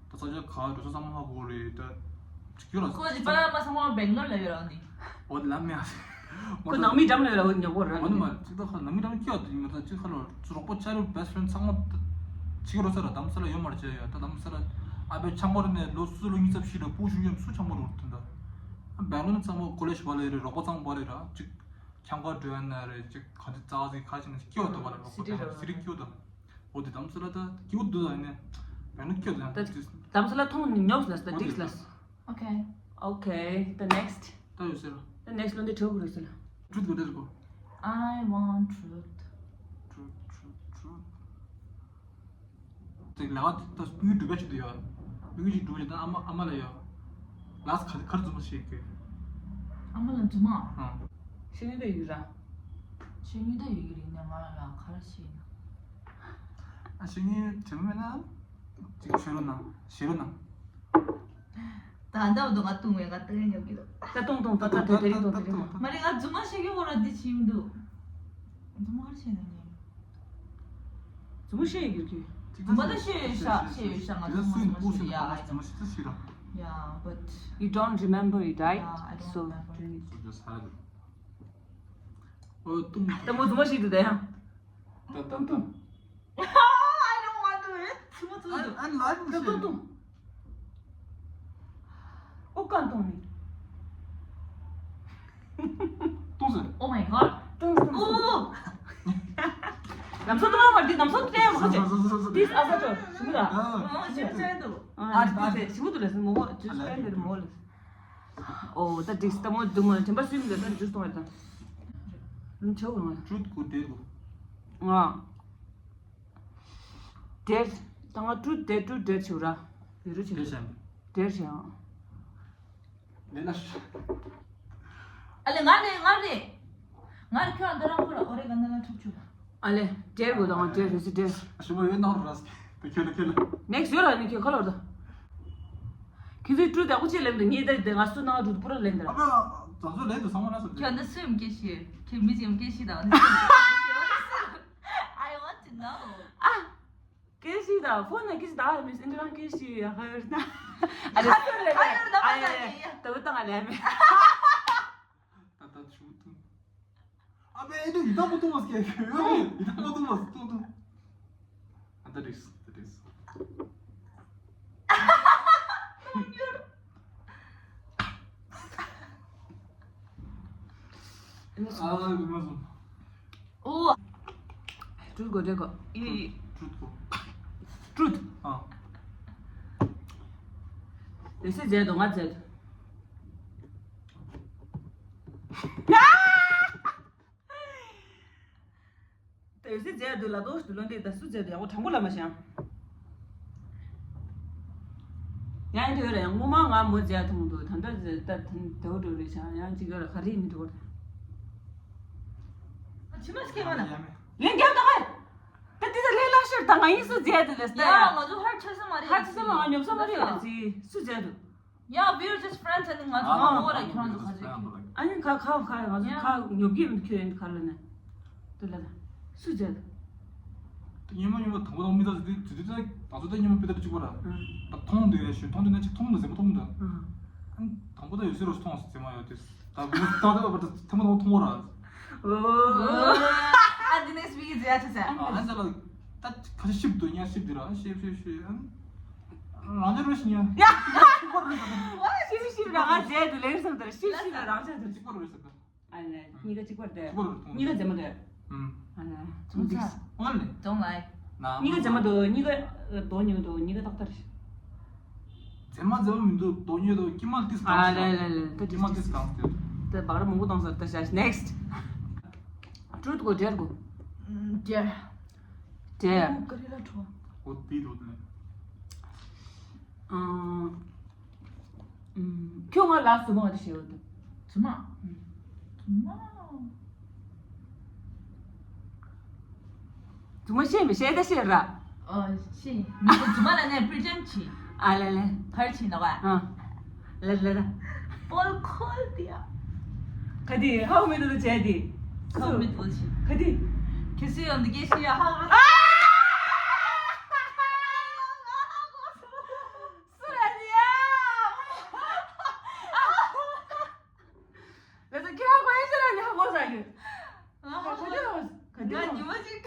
ད་ས་ཆ་ག་འགྲོ་ས་ཚང་མ་ཧ་གོ་རེད་ད། ཅིག་ཡོད་ར། ཁོ་ཅི་པ་ར་མ་ཚང་མ་བེང་ལོར་ལ་ཡོད་ར་ནི། འོ་དེ་ལ་མེ་ཨ། ཁོ་ནང་མི་འགྲམ་ལ་ཡོད་ར། འོ་ཉོ་གོ་ར། འོ་ནི་མ་ཅིག་ད་ཁ་ནང་མི་འགྲམ་སྐྱོ་དེ་ཡིན་མ་ད་ཅིག་ཁ་ལོ་རོགས་པ་ཆ་རུ་བེ་སི་ཕྲེན་ཚང་མ་ད་ཅིག་རོ་ས་ར་དམ་སེ་ལ་ཡོད་མ་རེད་ཅེ་ཡ་ད་དམ་སེ་ལ་ཨ་བེ་ཆང་མོ་རེ་ནས་ལོ་སུ་ལོ་གཉིས་ཚབ་ཤི་ར་པུ་ཤུ་ཡོད་སུ་ཆང་མོ་རོ་དེ་འདྲ། བེང་ལོར་ནི་ཚང་མ་ཀོ་ལེཇ་བ་ལེ་རེད། རོགས་པ་ཚང་མ་བ་ལེ་ར་ཅིག་ཁྱང་པ་འགྲོ་ཡ་ན་རེད། ཅིག་ག་ཚོད་རྩ་བ་ཅིག་ཁ་ཅིག་ན་ཅིག་སྐྱོ་འདུག་བ་ལ། སི་ཊི་རོ་སི་ཊི་སྐྱོ་འདུག་འོ་དེ་དམ་སེ་ལ་ད་སྐྱོ་འདུག་ཨ་ནི་བེང་ལོར་སྐྱོ་འདུག་ད་དམ་སེ་ལ་ཐོང་ཉོབ་ལ་ད་འོ་འགྲིག་ལ། Okay. Okay, the next. ད་ཡོད་ཟེར། The next ལོ་འདི་ཁྲོ་གུ་རུ་ཟེར། ཊུ་ཐི་གོ་ཌེར་གོ། I want truth. Truth, truth, truth. དེ་ལ་ད་སྤུ་གུ་སྒྲུབ་པ་ཅིག་འདུག་ཡ། སྤུ་གུ་ཅིག་སྒྲུབ་ཅིག་ད་ཨ་མ་ཨ་མ་ལ་ཡ། ལགས་ག་གར་རྫུན་མ་བཤད་གི། ཨ་མ་ལ་རྫུན་མ། ཨང་། ཤེས་ཡོན་པའི་ཡུལ་ར། ཤེས་ཡོན་དེ་ཡོད་ཀྱི་རེད་ནས་ང་ལ་ག་རེ་བཤད་ན། ཨ་ཤེས་ཡོན་དྲན་མེད་ན། ཅིག་བཤད་རོགས་གནང་བཤད་རོགས་གནང་། ད་ལྟ་བར་དུ་ང་ལྟུང་བས་ང་ལྟུང་ཡ་ཉོབ་ཀྱི་འདུག་ད་ལྟུང་ལྟུང་ད་ལྟ་དེ་དེ་རིང་ལྟུང་དེ་རིང་ལྟུང་། མ་རེད་ང་རྫུན་མ་བཤད་ཀྱི་ཡོད་ར་འདི་བྱེད་མི་འདུག་རྫུན་མ་ག་རེ་བཤད་ན་ཉན། རྫུན་མ་བཤད་ཡོད་ཀྱི། རྫུན་མ་ད་བཤད་ཡོད་ཤག་བཤད་ཡོད་ཤག་ང་རྫུན་མ་རྫུན་མ་བཤད་ཡ། I know. Yeah, but you don't remember it, right? Yeah, I don't remember. So just had it. ཨོ་ལྟུང་། ལྟད་མོ་རྫུན་མ་བཤད་འདུག་ད་ཡང་། ད་ལྟུང་ལྟུང་། I don't want to it. ཚིག་མ་ཚིག་འདུག་ཨ་ཨ་ལ་ལྟུང་ལྟུང་། ཨོ་ཀ་ལྟུང་ནི། ལྟུང་ཟེར། Oh my god. ལྟུང་ལྟུང་། ཨོ། ལམ་སང་ལྟུང་བ་འདི་ལམ་སང་ལྟུང་ཡ་མ་ཁ་ཅེ། This ཨ་ས་ཅོ་ཞུ་གི་ར། ཨ་ཞུ་ཅེ་འདུག་ཨ་འདི་ཟེར་ཞུ་གི་འདུག་ལ་སི་མོ་ཅུ་ཅུ་ཀ་འདི་མོ་ལ། ཨོ་ད་འགྲིག་སྟ་མོ་འདུག་མ་དྲན་པ་སུས་མི་འདུག་ད་འཇུ་གཏོང་བ་དང་། ལུང་ཆེ་བ་ང་། ཊུ་ཐི་གོ་ཌེར་གོ། ང་། ཌེར། ད་ང་ཊུ་ཐི་ཌེར་ཊུ་ཐི་ཌེར་བྱེད་ར། ཡོད་རུ་བྱེད་ཌེར་བྱེད། ཌེར་བྱེད་ཨང་། ལེ་ན་ཤ། ཨ་ལེ་ང་ལེ་ང་ལེ། ང་རེ་ཁྱོད་ཨ་ད་རང་ཁོ་ར་ཨོ་རེ་ག་ན་ན་ཁྲབ་ཆུ། ཨ་ལེ་ཌེར་གོ་ད་ང་ཌེར་རེ་སི་ཌེར། ཞུ་བ་ཡོད་ནོར་ར་སི་ཁྱོད་ལ་ཁྱོད་ལ། ནེག་སི་ཡོད་ར་ནི་ཁྱོད་ཁ་ལོར་ད། ཁྱེད་ཚོས་ཀྲུ་དག་པོ་ཆེ་ལེན་འདུག་ངས་ད་དེ་ང་སུ་ནང་ཀྲུ་པུ་ར་ལེན་འདུག་ཨ་ཕ་ཙང་ཚོ་ལེན་འདུག་ཚང་མ་ན་སོ་ཁྱོད་འདི་སུ་ཡིན་སྐད་ཤི། ཁྱོད་མི་ཅིག་ཡིན་སྐད་ཤི་དང་འདི་སུ་ཡིན་སྐད་ཤི། I want to know. ཨ། སྐད་ཤི་དང་ཕོན་ན་སྐད་ཤི་དང་མི་སི་འདི་རང་སྐད་ཤི་ཡ་ཧ་ཡོར་ན། ཨ་རེ་ཧ་ཡོར་ལེ་ཧ་ཡོར་ད་ཨ་ཡ་ཡ་ད་བུ་ད་ང་ལེ་མེ། ད་ད་ཆུ་ཐུང་། ཨ་མའི་ཨེ་འདྲ་ཡི་དམ་པོ་ཐུང་བ་སྐྱེ་གི་ཡོད་རེད། ཡི་དམ་པོ་ཐུང་བ་ཐུང་ཐུང་། ཨ་ད་རིགས་ད་རིགས། ཨ་ལ་ལ་མ་སོང་། ཨོ། ཊུ་ཐི་གོ་ཌེར་གོ། ཨི། ཊུ་ཐི་གོ། ཊུ་ཐི། ཨ། དེ་སེ་མཛད་དོ་ང་མཛད། དེ་སེ་མཛད་དུ་ལ་དོ་ཞུ་ལོ་འདི་ད་སུ་མཛད་དུ་ཡག་པོ་དྲང་པོ་ལ་མ་ཤང་། ཡང་དེ་རེད་སྔོན་མ་ང་མོ་མཛད་ཐུང་དུ་ད་ལྟ་ད་དེ་འོ་འགྲོ་རེད་ཤང་ཡང་ཅིག་ཡོད་ལ་ག་རེ་ཡིན་འགྲོ་རེད། ཕྱི་མ་སྐྱེ་མ་ན། ལན་རྒྱབ་དང་ཧར། ད་དེ་ཚོ་ལས་སླ་ཤོར་དང་ང་ཡིན་སུ་མཛད་དེ་ལས་ཡ་ང་ཚོ་ཧར་ཆོད་ས་མ་རེད། ཧར་ཆོད་ས་མ་ང་ཉོབ་ས་མ་རེད་ལ་ཚི་སུ་མཛད་དུ། Yeah, we're just friends and ང་ཚོ་ང་མོ་ར་ཁྱོད་རང་ཚོ་ཁ་ཅིག་ཨ་ནི་ཁ་ཁ་ཁ་ང་ཚོ་ཡ་ཁ་ཉོབ་ཀྱི་མི་ཁྱོད་ཡིན་ག་ལ་ནས་དེ་ལ་ན་སུ་མཛད་དུ། ཉི་མ་ཉི་མ་དང་པོ་དང་མི་ད་དེ་དེ་དེ་ད་ཚོ་ད་ཉི་མ་པི་ད་གཅིག་པ་ར་ད་མཐོང་འདུག་ཡ་ཞུ་མཐོང་འདུག་ན་གཅིག་མཐོང་འདུག་ཟེར་མ་མཐོང་འདུག་ཨ་ནི་དང་པོ་ད་ཡོད་སེ་རོ་མཐོང་ཟེར་མ་ཡོད་དེ། ད་མོ་ད་ད་བར་དུ་ཐེངས་མ་དང་མཐོང་བ་ར། ཨོ། ཨ་འདི་ནས་སྤི་གི་མཛད་ཆ་ཟེར། ཨ་ཧན་ཟེར་ལ་ད་ཁ་ཤས་ཤིབ་ཏུ་ཉ་ཤིབ་དེ་ར་ཤིབ་ཤིབ་ཤིབ་ཨ། རང་ཉ་རོ་ཤི་ཉ། ཡ། ཤིབ་ཤིབ་ར་ང་མཛད་དུ་ལེགས་སམ་དེར་ཤིབ་ཤིབ་ར་རང་ཆ་དེར། གཅིག་པ་རོ་ཤི་ད། ཨ་ལེ། གཉིས་ཀ་གཅིག་པར་དེ། གཉིས་ཀ་མཛེས་མ་དེ། ཨ་ལེ། ཚོང་ཚ། ཨོ་ལེ། Don't lie. གཉིས་ཀ་མཛེས་མ་དེ་གཉིས་ཀ་རྡོ་ཉོས་དོ་གཉིས་ཀ་ཏག་ཏག་རེད། མཛེས་མ་མཛེས་མ་མི་འདུག་རྡོ་ཉོས་དོ་དཀྱིལ་མ་ཏིས་གང་ཨ་ལེ་ལེ་ལེ་ད་དཀྱིལ་མ་ཏིས་གང་ཏེ། ད་བག་ར་མང་པོ་བཏང་ས་ད་ཤ་next. ཊུ་ཐི་གོ་ཌེར་གོ། ཌེར། ཌེར། ཀ་རི་ལ་ཁྲོ། ཨོ་ཏི་རོ་ཏི་ནེ། ཨ། ཁྱོད་ང་ལ་རྫུན་མ་ང་དེ་ཤེས་ཡོད་དོ། རྫུན་མ། རྫུན་མ། རྫུན་མ་ཤེས་མི་ཤེས་ད་ཤེས་ར། ཨོ་ཤེས། མི་ཚོ་རྫུན་མ་ལ་ནས་པྲི་ཊེན་ཌི་བྱེད། ཨ་ལ་ལ། ཕར་ཕྱིན་ནོ་བ། ཨ། ལ་ལ་ལ། པོལ་ཁོལ་དེ་ཡ། ག་དེ་ཧའོ་མི་དུ་བྱས་དེ། ཧའོ་མི་དུ་བྱེད། ག་དེ། ཁྱེད་སུ་ཡོང་དུ་སྐད་ཤེས་ཡ་ཧ་ཧ། སུ་ར་ནི་ཡ། ལ་ས་ཁྱེད་ཧ་གོ་ཡ་ཤེས་ར་ནི་ཧ་གོ་ས་ཡོད། ང་ཧ་གོ་ཡ་ག་དེ་ང་ཉི་མ་ཅིག་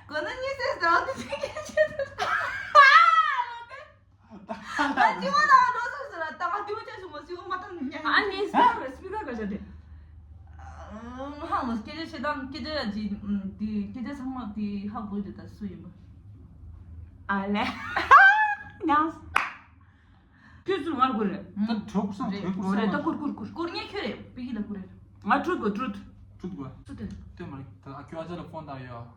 གོ་ན་གཉིད་སད་ཟ་དུ་ཅིག་སྐད་ཤེས་དུ། ང་ཅི་མ་ན་རོ་སུ་སུ་ར་ད་ང་དེ་མ་ཅག་ཤུ་མ་སུ་མ་ཏང་ཉ། ཨ་ནི་སི་ཀར་སི་པི་ཀར་ག་ཤ་དེ། ཧང་སྐད་ཆ་བཤད་སྟངས་སྐད་ཆ་ཅི་དེ་སྐད་ཆ་ཚང་མ་དེ་ཧ་གོ་དེ་ད་སུ་ཡིན་པ། ཨ་ལེ། ཉང་། ཁྱོད་ཚུར་ང་ལ་ཁུར་རེད། ད་གྲོགས་སང་གྲོགས་སང་རེད། ད་ཁུར་ཁུར་ཁུར། ཁུར་ངས་ཁྱོད་རེད། པི་ཀི་ལ་ཁུར་རེད། ང་ཁྲུད་དགོས་ཁྲུད། ཁྲུད་དགོས། ཁྲུད་དེ། དེ་མ་རེད། ད་ཨ་ཁྱོད་ཨ་ཅག་ལ་ཕོན་བཏང་ཡོད།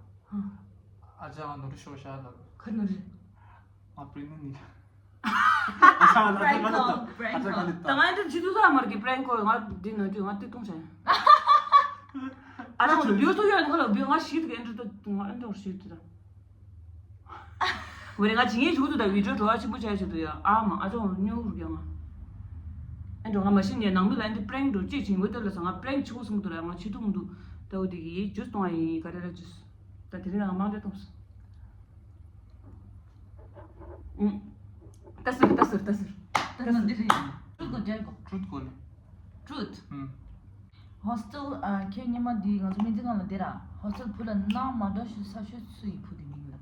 ཨ་ཅག་ང་ནོར་འཁྲུལ་ཤོར་ཤག་ལབ། ཁ་ནོར་རེད། ང་པྲེང་ནི་ནི། ཨ་ཅག་ང་ལ་ད་ང་ལ་ད་ཨ་ཅག་ང་ལ་ད། ད་ང་འདི་ཇི་ཐུ་ད་མར་གི་པྲེང་ཁོ་ང་འདི་ནོར་འཁྲུལ་ང་ཏི་ཏུང་ཤ་ཡིན། ཨ་ཅག་ང་ལ་བིའུ་ཏུ་ཡོད་ནི་ཁོ་ལ་བིའུ་ང་ཤི་ཏུ་གི་ཨེ་འདྲ་ཏུ་ང་ཨེ་འདྲ་ཤི་ཏུ་ད། ཝེ་རེ་ང་ཇི་ངའི་ཞུགས་དུ་དང་བི་ཌིའོ་འགྲོ་བ་ཆེན་པོ་བྱས་ཆེད་དུ་ཡ་ཨ་མ་ཨ་ཅོ་སྨྱོ་རུ་རྒྱང་ཨ། ཨེ་འགྲོ་ང་མ་ཤི་ནས་ནང་མི་ལ་ཨེ་འདི་པྲེང་འགྲོ་ཅིག་ཅིག་ངོ་དེ་ལ་ས་ང་པྲེང་ཆེ་བོ་སུམ་དུ་ར་ང་ཆེ་ཐུང་དུ་ད་འོ་དེ་གི་ཇུས་གཏོང་བ་ཡིན་ག་རེ་ར་ཇུས་ད་དེ་རིང་ང་མང་འདྲ་གཏོང་སོང་། ཨུམ། ལྟ་ཟུར་ལྟ་ཟུར་ལྟ་ཟུར། ད་ནང་འདི་རེད། ཊུ་རུ་ཐ་གོ་ཌེར་གོ། ཊུ་རུ་ཐ་གོ་ལེ། ཊུ་རུ་ཐ། ཨུམ། ཧོ་སི་ཊེལ་ཨ་ཁྱེད་སྔོན་མ་འདི་ང་ཚོ་སྨན་རྩིས་ཁང་ལ་བསྡད་ར། ཧོ་སི་ཊེལ་བུ་ལ་ནང་མ་འགྲོ་ཤི་ས་ཤོད་སུ་ཡི་བུ་དེ་མིང་ལ།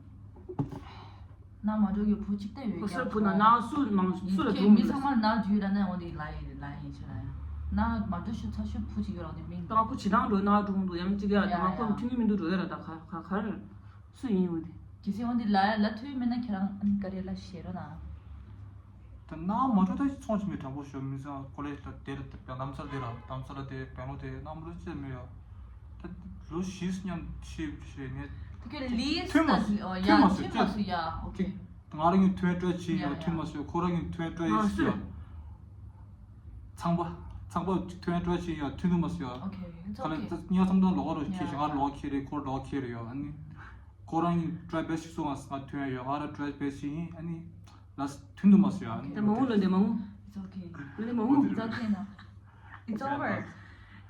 ནང་མ་འགྲོ་གི་བུ་གཅིག་ལྟ་ཡོད་ཧོ་སི་ཊེལ་བུ་ན་ནང་སུ་ནང་སུ་ལ་ཁྱེད་མི་ཚང་མ་ནང་དུས་ལ་ནས་འོང་དེ་ལ་ཡི་ལ་ཡི་ཆེ་ལ་ཡ། ནང་མ་འགྲོ་ཤི་ས་ཤོད་བུ་གཅིག་ཡོད་ར་དེ་མིང་ད་ལ། ཁོ་ཇི་ལྟར་འགྲོ་ནང་འགྲོ་འདུག་ཡང་གཅིག་ཡ་ད་ཡ་ང་ཁོ་ཡ། མཐུན་གི་མི་འདུག་འགྲོ་ཡ་ར་ད་ག་ག་གར་སུ་ཡིན་འོ་དེ། གལ་སྲིད་འོ་འདི་ལ་ལ་ཐུབ་མེད་ན་ཁྱེད་རང་ཨ་ནི་བཀའ་དྲིན་ལ་ཞེ་རོ་ན། ད་ནང་མ་འགྲོ་ད་ཚོང་ཆེ་མི་དྲང་པོ་ཞོ་མི་ཚང་ཀོ་ལེ་ཇི་ལ་དེ་ར་དེ་རྡ་རམ་ས་ལ་དེ་ར་རྡ་རམ་ས་ལ་དེ་བེང་ལོར་དེ་ནང་མ་འགྲོ་ཅེས་མི་ཡོད། ད་ལོ་བཞི་མཉམ་ཤི་ཤི་ནས། དེ་གའི་ལིས་ཐུན་མ་ད་སུ་ཨོ་ཐུན་ཡ་མ་སུ་ཐུན་མ་ཅེས་སུ་ཡ་ཨོ་ཁེ། ང་རང་གི་ཐུན་སྤྲོད་ཕྱིན་ཡ་ཡ་ཡ། ཐུན་མ་སུ་ཁོ་རང་གི་ཐུན་སྤྲོད་ཡ་ཨ་སུ་ཡ། སུ། ཚངས་པ། ཚངས་པ་ཐོན་སྤྲོ་ཆེ་ཡ་ཐུན་དུ་མ་སུ་ཡ། Okay, it's okay. ཁ་ལ་ཉ་ཚང་དང་ལོག་རོ་ཁྱེར་ཞིང་ང་ལོག་ཁྱེར་རེ་ཁོ་ལོག་ཁྱེར་རེ་ཡོ། ཨ་ནི་ཁོ་རང་གི་ཊ་རའི་བེ་སི་ཤིག་སོང་ང་ང་ཐོན་ཡོ། ང་ར་ཊ་རའི་བེ་སི་ཤིག་ཡིན། ཨ་ནི་ལ་ཐུན་དུ་མ་སུ་ཡ། ཨ་ནི་ད་མ་འོང་ལོ་འདི་མ་འོང་། It's okay. ལོ་འདི་མ་འོང་། It's okay now. It's over.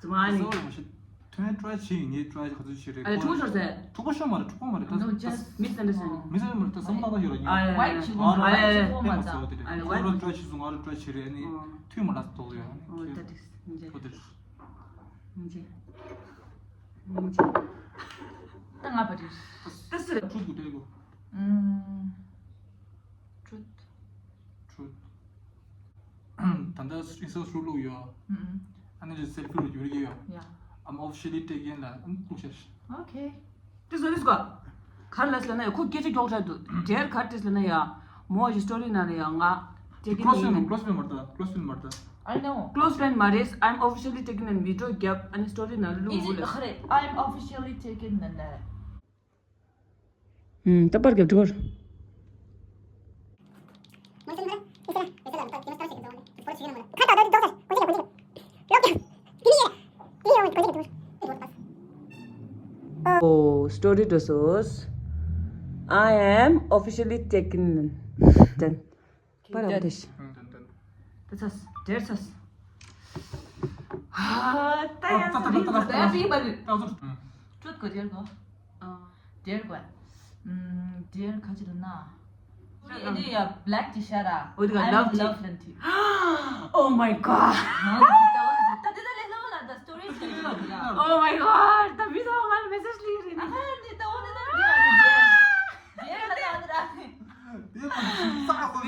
ཙི་མ་ནི། སོ་རི་མ་ཤི། ཐོན་ཊ་རའི་བྱེད་ཡིན་ངས་ཊ་རའི་ག་ཚོད་བྱེད་རེད། ཨ་ལས་ཁོ་འཁྲུག་ཤོར་ཟེར། འཁྲུག་པ་ཤོར་མ་རེད། འཁྲུག་པ་མ་རེད། ད་No, just མི་སེམས་ལ་ཟེར་ནས། མི་སེམས་མ་རེད། ད་བསམ་བློ་བཏང་ཡོད་ར་ཉིན། ཨ་ལས་ང་ར་ཊ་རའི་བྱེད་སོང་ང་ར་ཊ་རའི་བྱེད་རེད། ཨ་ནི་ཨ་ལས་ཁོ་ར་ཊ་རའི་བྱེད་སོང་ང་ར་ཊ་རའི་བྱེད་རེད། ཨ་ནི་ཨོ། ཐུན་མ་ལ་ཐོག་ཡོད། ཨ་ནི་ཨོ་ཁྱེད་ད་དེ་ཁོ་དེ་རེད། ད་ང་པ་དེ་ད་ང་པ་དེ། ད་སུ་རེད། ཁྲུད་དགོས་དེ་གོ། ཨུམ། Truth. Truth. ད་ལྟ་ཨིན་སི་ཊ་ཧྲུ་ལུག་ཡོད། ཨ་ནི་ལས་སེལ་ཕི་རུ་འགྱུར་གྱི་ཡོད། Yeah. I'm officially taken ལ་ཨམ་ལུག་ཤ་ཤ། Okay. དེ་བཟོ་རིས་གོ། གར་ལས་ལ་ན་ཡ་ཁོ་སྐད་ཆ་མགྱོགས་དྲགས་འདུག་དེར་གར་དེ་ལ་ན་ཡ་མོ་ཡི་སི་ཊོ་རི་ན་ལ་ཡ་ང་ཀློ་སི་ཕིན་མ་རེད། ཀློ་སི་ཕིན་མ་རེད། ཀློ་སི་ཕིན་མ་རེད། I know. Close friend མ་རེད། I'm officially taken and video རྒྱབ་ཨ་ནི་སི་ཊོ་རི་ན་ལུག་Is it ལས། ཁ་རེད། I'm officially taken ན་ན། ད་པར་རྒྱབ་འགྲོ། Oh, story dosos. I am officially taken. Done. པར་རྒྱབ་འགྲོ། ད་ཚ་སི་དེར་ཚ་སི། ཧ་ད་ཡ་ད་ད་ད་ད་ད་ད་ཡ་པི་པ་རི། ད་ཚ་སི། ཊུ་རུ་ཐ་གོ་དེར་གོ། ཨ། དེར་གོ། ཨམ། དེར་ཁ་ཅིག་ལ་ན། ཨེ་དེ་ཡ་བྷེ་ལེག་ཅིག་ཤ་ར། Oh my God. Oh my God. ད་དེ་ད་ལས་ལོ་ལ་ད་སི་ཊོ་རི་ཅིག་ཡོད་ཡ། Oh my God. ད་མི་ཚང་མ་ལ་མེ་སེ་ཇི་ལི་རེད། ཨ་ཧ་འདི་ད་འོ་ན་ད་འདི་ར་འདི་ར་འདི་ར། འདི་ར་འདི་ར། འདི་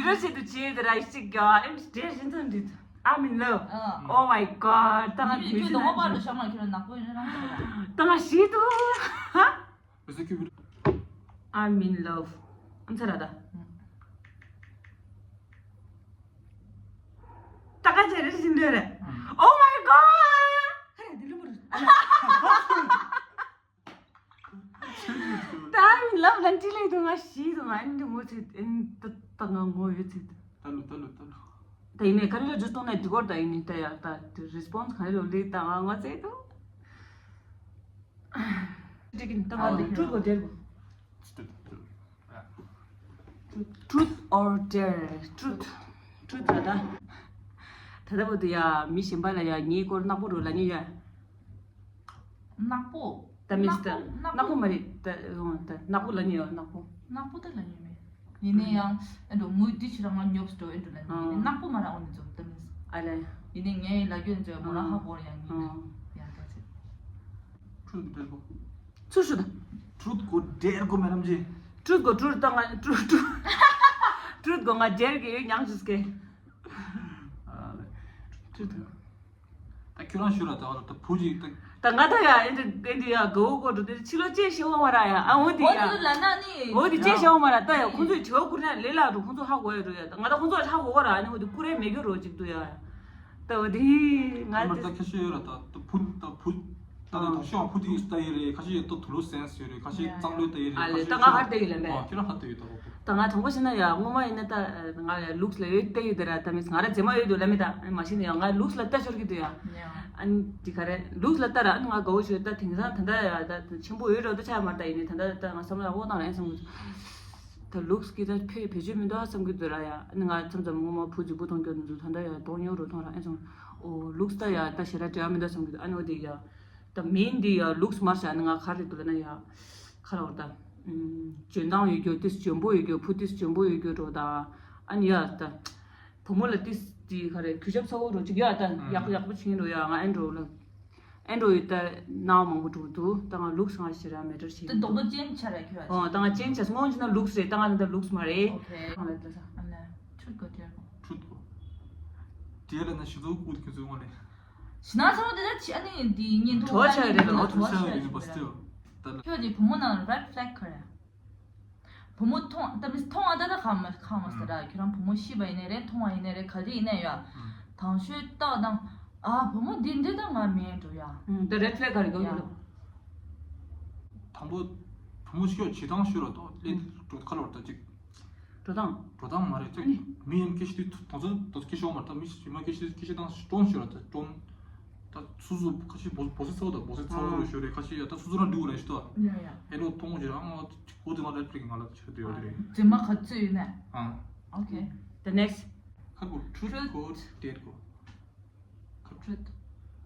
ར་ཆེད་དུ་བྱས་དེ་ར་ཞིག་ག་ཨེམ་ཌེ་རིན་ཐོན་འདི། I'm in love. Oh my God. ད་ང་མི་ཁྱོད་ནོ་པ་ལོ་ཤ་མ་ཁྱོད་ནག་པོ་ཡིན་རང་། ད་ང་ཞིག་ཏུ། I'm in love. ཨམ་ཚ་ར་ད། ད་ག་ཅེ་རེ་ཞིག་འདོད་རེད། Oh my God. ཧ་རེ་འདི་ལུ་མ་རུ། ད་ལབ་ལན་ཅི་ལས་དུ་ང་ཤི་དུ་ང་ཨིན་དུ་ངོ་ཚེ་ཨིན་ཏ་ཏ་ང་ངོ་ཡོད་ཚེ་དུ། ད་ལོ་ད་ལོ་ད་ལོ། ད་ཡིན་ནའི་ག་རེ་ལ་ཇུས་གཏོང་ནས་འགྲིག་གོ་ར། ད་ཡིན་ནའི་ད་ཡ་ད་རེ་སི་པོན་སི་ག་རེ་ལོ་ལེགས་ད་ང་ང་ཚེ་དུ། འགྲིག་གིན་ད་ང་ལ་ཊུ་ཐི་གོ་ཌེར་གོ། Truth or dare? Truth. Truth ར་ད། ད་ལྟ་བར་དུ་ཡ་མི་གཞན་པ་ལ་ཡ་ངའི་སྐོར་ནག་པོ་རུ་ལ་ཉེ་ཡ། ནག་པོ། ད་མི་སི་ད་ནག་པོ་ནག་པོ་མ་རེད་ད། ད་ནག་པོ་ལ་ཉེ་ཡ་ནག་པོ། ནག་པོ་ད་ལ་ཉེ་མེད། ཡིན་ནའི་ཡང་ཨེ་འགྲོ་ངུ་དུས་ཕྱི་རང་ང་ཉོབ་སྟོ་ཨེ་འགྲོ་ལ་ཉེ་ཡིན་ནག་པོ་མ་ར་འོ་ནི་ཚོ་ད་མི་སི། ཨ་ལེ། ཡིན་ནའི་ངའི་ལ་རྒྱུ་ཚོ་མོ་ར་ཧ་གོ་ར་ཡ་ཉེ་ཡ་ད་ཚེ། Truth དེ་གོ། ཚུར་ཞུ་ད། Truth གོ་dare གོ་མེ་རམ་ཇི། Truth གོ་Truth ད་ང་Truth Truth Truth གོ་ང་dare གི་ཡོད་ཉང་ཞུས་ཀེ། Truth ད་ཁྱོད་རང་ཞུ་ར་ད་བ་ད་བུ་ཅིག་ད། ད་ང་ད་ཡ་ཨེ་འདྲ་ཨེ་འདྲ་ཡ་གོ་གོ་འགྲོ་དེ་ཕྱི་ལོ་ཅེ་ཤེ་བ་མ་ར་ཡ་ཨ་འོ་དེ་ཡ། འོ་དེ་ལ་ན་ནི། འོ་དེ་ཅེ་ཤེ་བ་མ་ར་ད་ཡ་ཁོང་ཚོས་བྱེ་བ་བསྐུར་ན་ལས་ལ་འགྲོ་ཁོང་ཚོ་ཧ་གོ་ཡ་འགྲོ་ཡ་ད་ང་ད་ཁོང་ཚོ་ཧ་གོ་ག་ར་ཨ་ནི་འོ་དེ་བསྐུར་ཡ་མེད་རྒྱུ་རོ་ཅིག་འདུག་ཡ། ད་འོ་དེ་ང་ཨ་མ་ད་ཁ་ཤས་ཡོད་ར་ད་ད་བུ་ད་བུ། ད་ནི་དོག་ཤོག་ཕུ་ཏི་ཡིས་ལྟ་ཡི་རེད། ཁ་ཤས་ཡོད་ཏོ་དུ་ལུ་སེན་སི་ཡོད་རེད། ཁ་ཤས་གཙང་ལོས་ལྟ་ཡི་རེད། ཨ་ལེ་ད་ང་ཧར་ལྟ་ཡི་ལེ་མེད། ཁྱོད་རང་ཧར་ལྟ་ཡོད་ད་རོགས། ད་ང་དྲང་པོ་བཤད་ན་ཡ་སྔོན་མ་ཡིན་ན་ད་ང་ལུགས་ལ་ཡོད་ལྟ་ཡོད་དེ་ར། ད་མི་ང་ར་རྫེ་མ་ཡོད་དུ་ལ་མེད་ད་མ་ཤེས་ན་ཡ་ང་ལུགས་ལ་ལྟ་ཤོར་གི་འདུག་ཡ། ཨ་ནི་དེ་ག་རེ་ལུགས་ལ་ལྟ་ར། ཨ་ནི་ང་དགའ་བོ་ཞོད་ད་དེང་སང་ད་ད་ཡ་ད་ཆེན་པོ་ཡོད་རོགས་ད་ཆ་ཡ་མ་ད་ཡིན་ནི་ད་ད་ད་ང་བསམ་ལ་འོ་ད་ར་ཡིན་བསམ་གི་འདུག་ད་ལུགས་ཀྱི་ད་ཕེ་བེད་སྤྱོད་མི་འདུག་བསམ་གི་འདུག་ར་ཡ། ཨ་ནི་ང་མཚམས་མཚམས་སྔོན་མ་བུ་གཅིག་པུ་མཐོང་སྐྱོ་འདུག་ད་ད་ཡ་གདོང་ཉོ་རུ་མཐོང་ར་ཨེ་སོང་། ཨོ་ལུགས་ད་ཡ་ད་ཞེ་དྲག་འབྲེལ་བ་མི་འདུག་བསམ་གི་འདུག་ཨ་ནི་འོ་དེ་ཡ། ད་མིན་འདི་ཡ་ལུགས་མར་བྱས་ནི་ང་ག་རེ་འདུག་ལ་ན་ཡ། ཁ་ལ་བར་ད། འཇོན་ཐང་ཡོད་རྒྱུ་ཏིས་འཇོན་པོ་ཡོད་རྒྱུ་བུ་ཏིས་འཇོན་པོ་ཡོད་རྒྱུ་འགྲོ་ད། ཨ་ནི་ཡ་ད། བུ་མོ་ལ་ཏིས་ཏི་ག་རེ་གུས་ཞབས་ཚ་བོ་རུ་ཅིག་ཡ་ད་ཡག་པོ་ཡག་པོ་ཕྱིན་རུ་ཡ་ང་ཨེ་འགྲོ་ལ། ཨེ་འགྲོ་ཡོད་ད་ནང་མང་པོ་འགྲོ་འདུག་ད་ང་ལུགས་ང་ཞེ་ར་མེ་ཏར་བྱེད་འདུག་དོག་པོ་ཅན་ཆ་ར་ཁྱོད་ཨ། ད་ང་ཅན་ཆ་སྔོན་ཅི་ན་ལུགས་རེད་ད་ང་ད་ལུགས་མ་རེད། ཨོ་ཁེ། ང་ལ་ད་ས་ཨ་ན་ཁྱོད་ག་དེར་གོ། ཁྱོད་གོ། དེ་ལ་ན་ཞུ་ཚོགས་ཀུ་ཁྱོད་ཚོའི་ངོ་ནས། ཞི་ན་ཚོ་དེ་ད་ཆ་ནི་འདི་ཉིན་ཐོ་བ་ཆ་རེད་ལ་ཐོ་བ་ཆ་རེད་པ་སྟེ། ད་ལ་ཁྱོད་ཀྱི་བུ་མོ་ནང་red flag ག་རེ། བུ་མོ་མཐོང་ད་མི་མཐོང་ཨ་ད་ད་ཁ་མ་ཁ་མ་ཟེར་ར་ཁྱོད་རང་བུ་མོ་ཤི་བ་ཡིན་ནའི་རེད་མཐོང་བ་ཡིན་ནའི་རེད་ག་རེ་ཡིན་ནའི་ཡ། དང་ཤོས་ཏག་དང་ཨ་བུ་མོ་འདི་འདི་ད་ང་མེད་འགྲོ་ཡ། ད་red flag ག་རེ་གོ་ཡ། དང་པོ་བུ་མོ་ཤི་བ་བྱེད་སྟངས་ཤོད་ར་ཏོ་ལེ་འགྲོ་ཁ་ལོར་ད་ཅིག་འགྲོ་སྟངས། འགྲོ་སྟངས་མ་རེད་ཅིག་མི་ཡིན་སྐད་ཤེས་དུས་དོན་ཚོད་དོན་ཚོད་སྐད་ཤོད་མ་རེད་ད་མི་ཞིག་མ་སྐད་ཤེས་སྐད་ཤེས་སྟངས་ཀྲོང་ཤོད་ར་ད་ཀྲོང་། ད་སུ་སུ་ཁ་ཤས་བོ་བོ་སི་ཚ་བོ་དང་བོ་སི་ཚ་བོ་རུ་ཤོད་རེད་ཁ་ཤས་ཡ་ད་སུ་སུ་རང་འདུག་རེད་ཤི་ཏོ། ཡ་ཡ། ཧེ་ལོ་ཐོང་གོ་ཅི་རང་ཨོ་ཁོ་དེ་ང་རེད་ཕྲིག་ང་ལ་ཆེ་དུ་ཡོད་རེད། རྫུན་མ་ག་ཚོད་ཡོད་ནས། ཨང་། Okay. The next. ཁ་གོ་ཁྲུད་ཁོ་ཌེར་གོ། ཁ་ཁྲུད།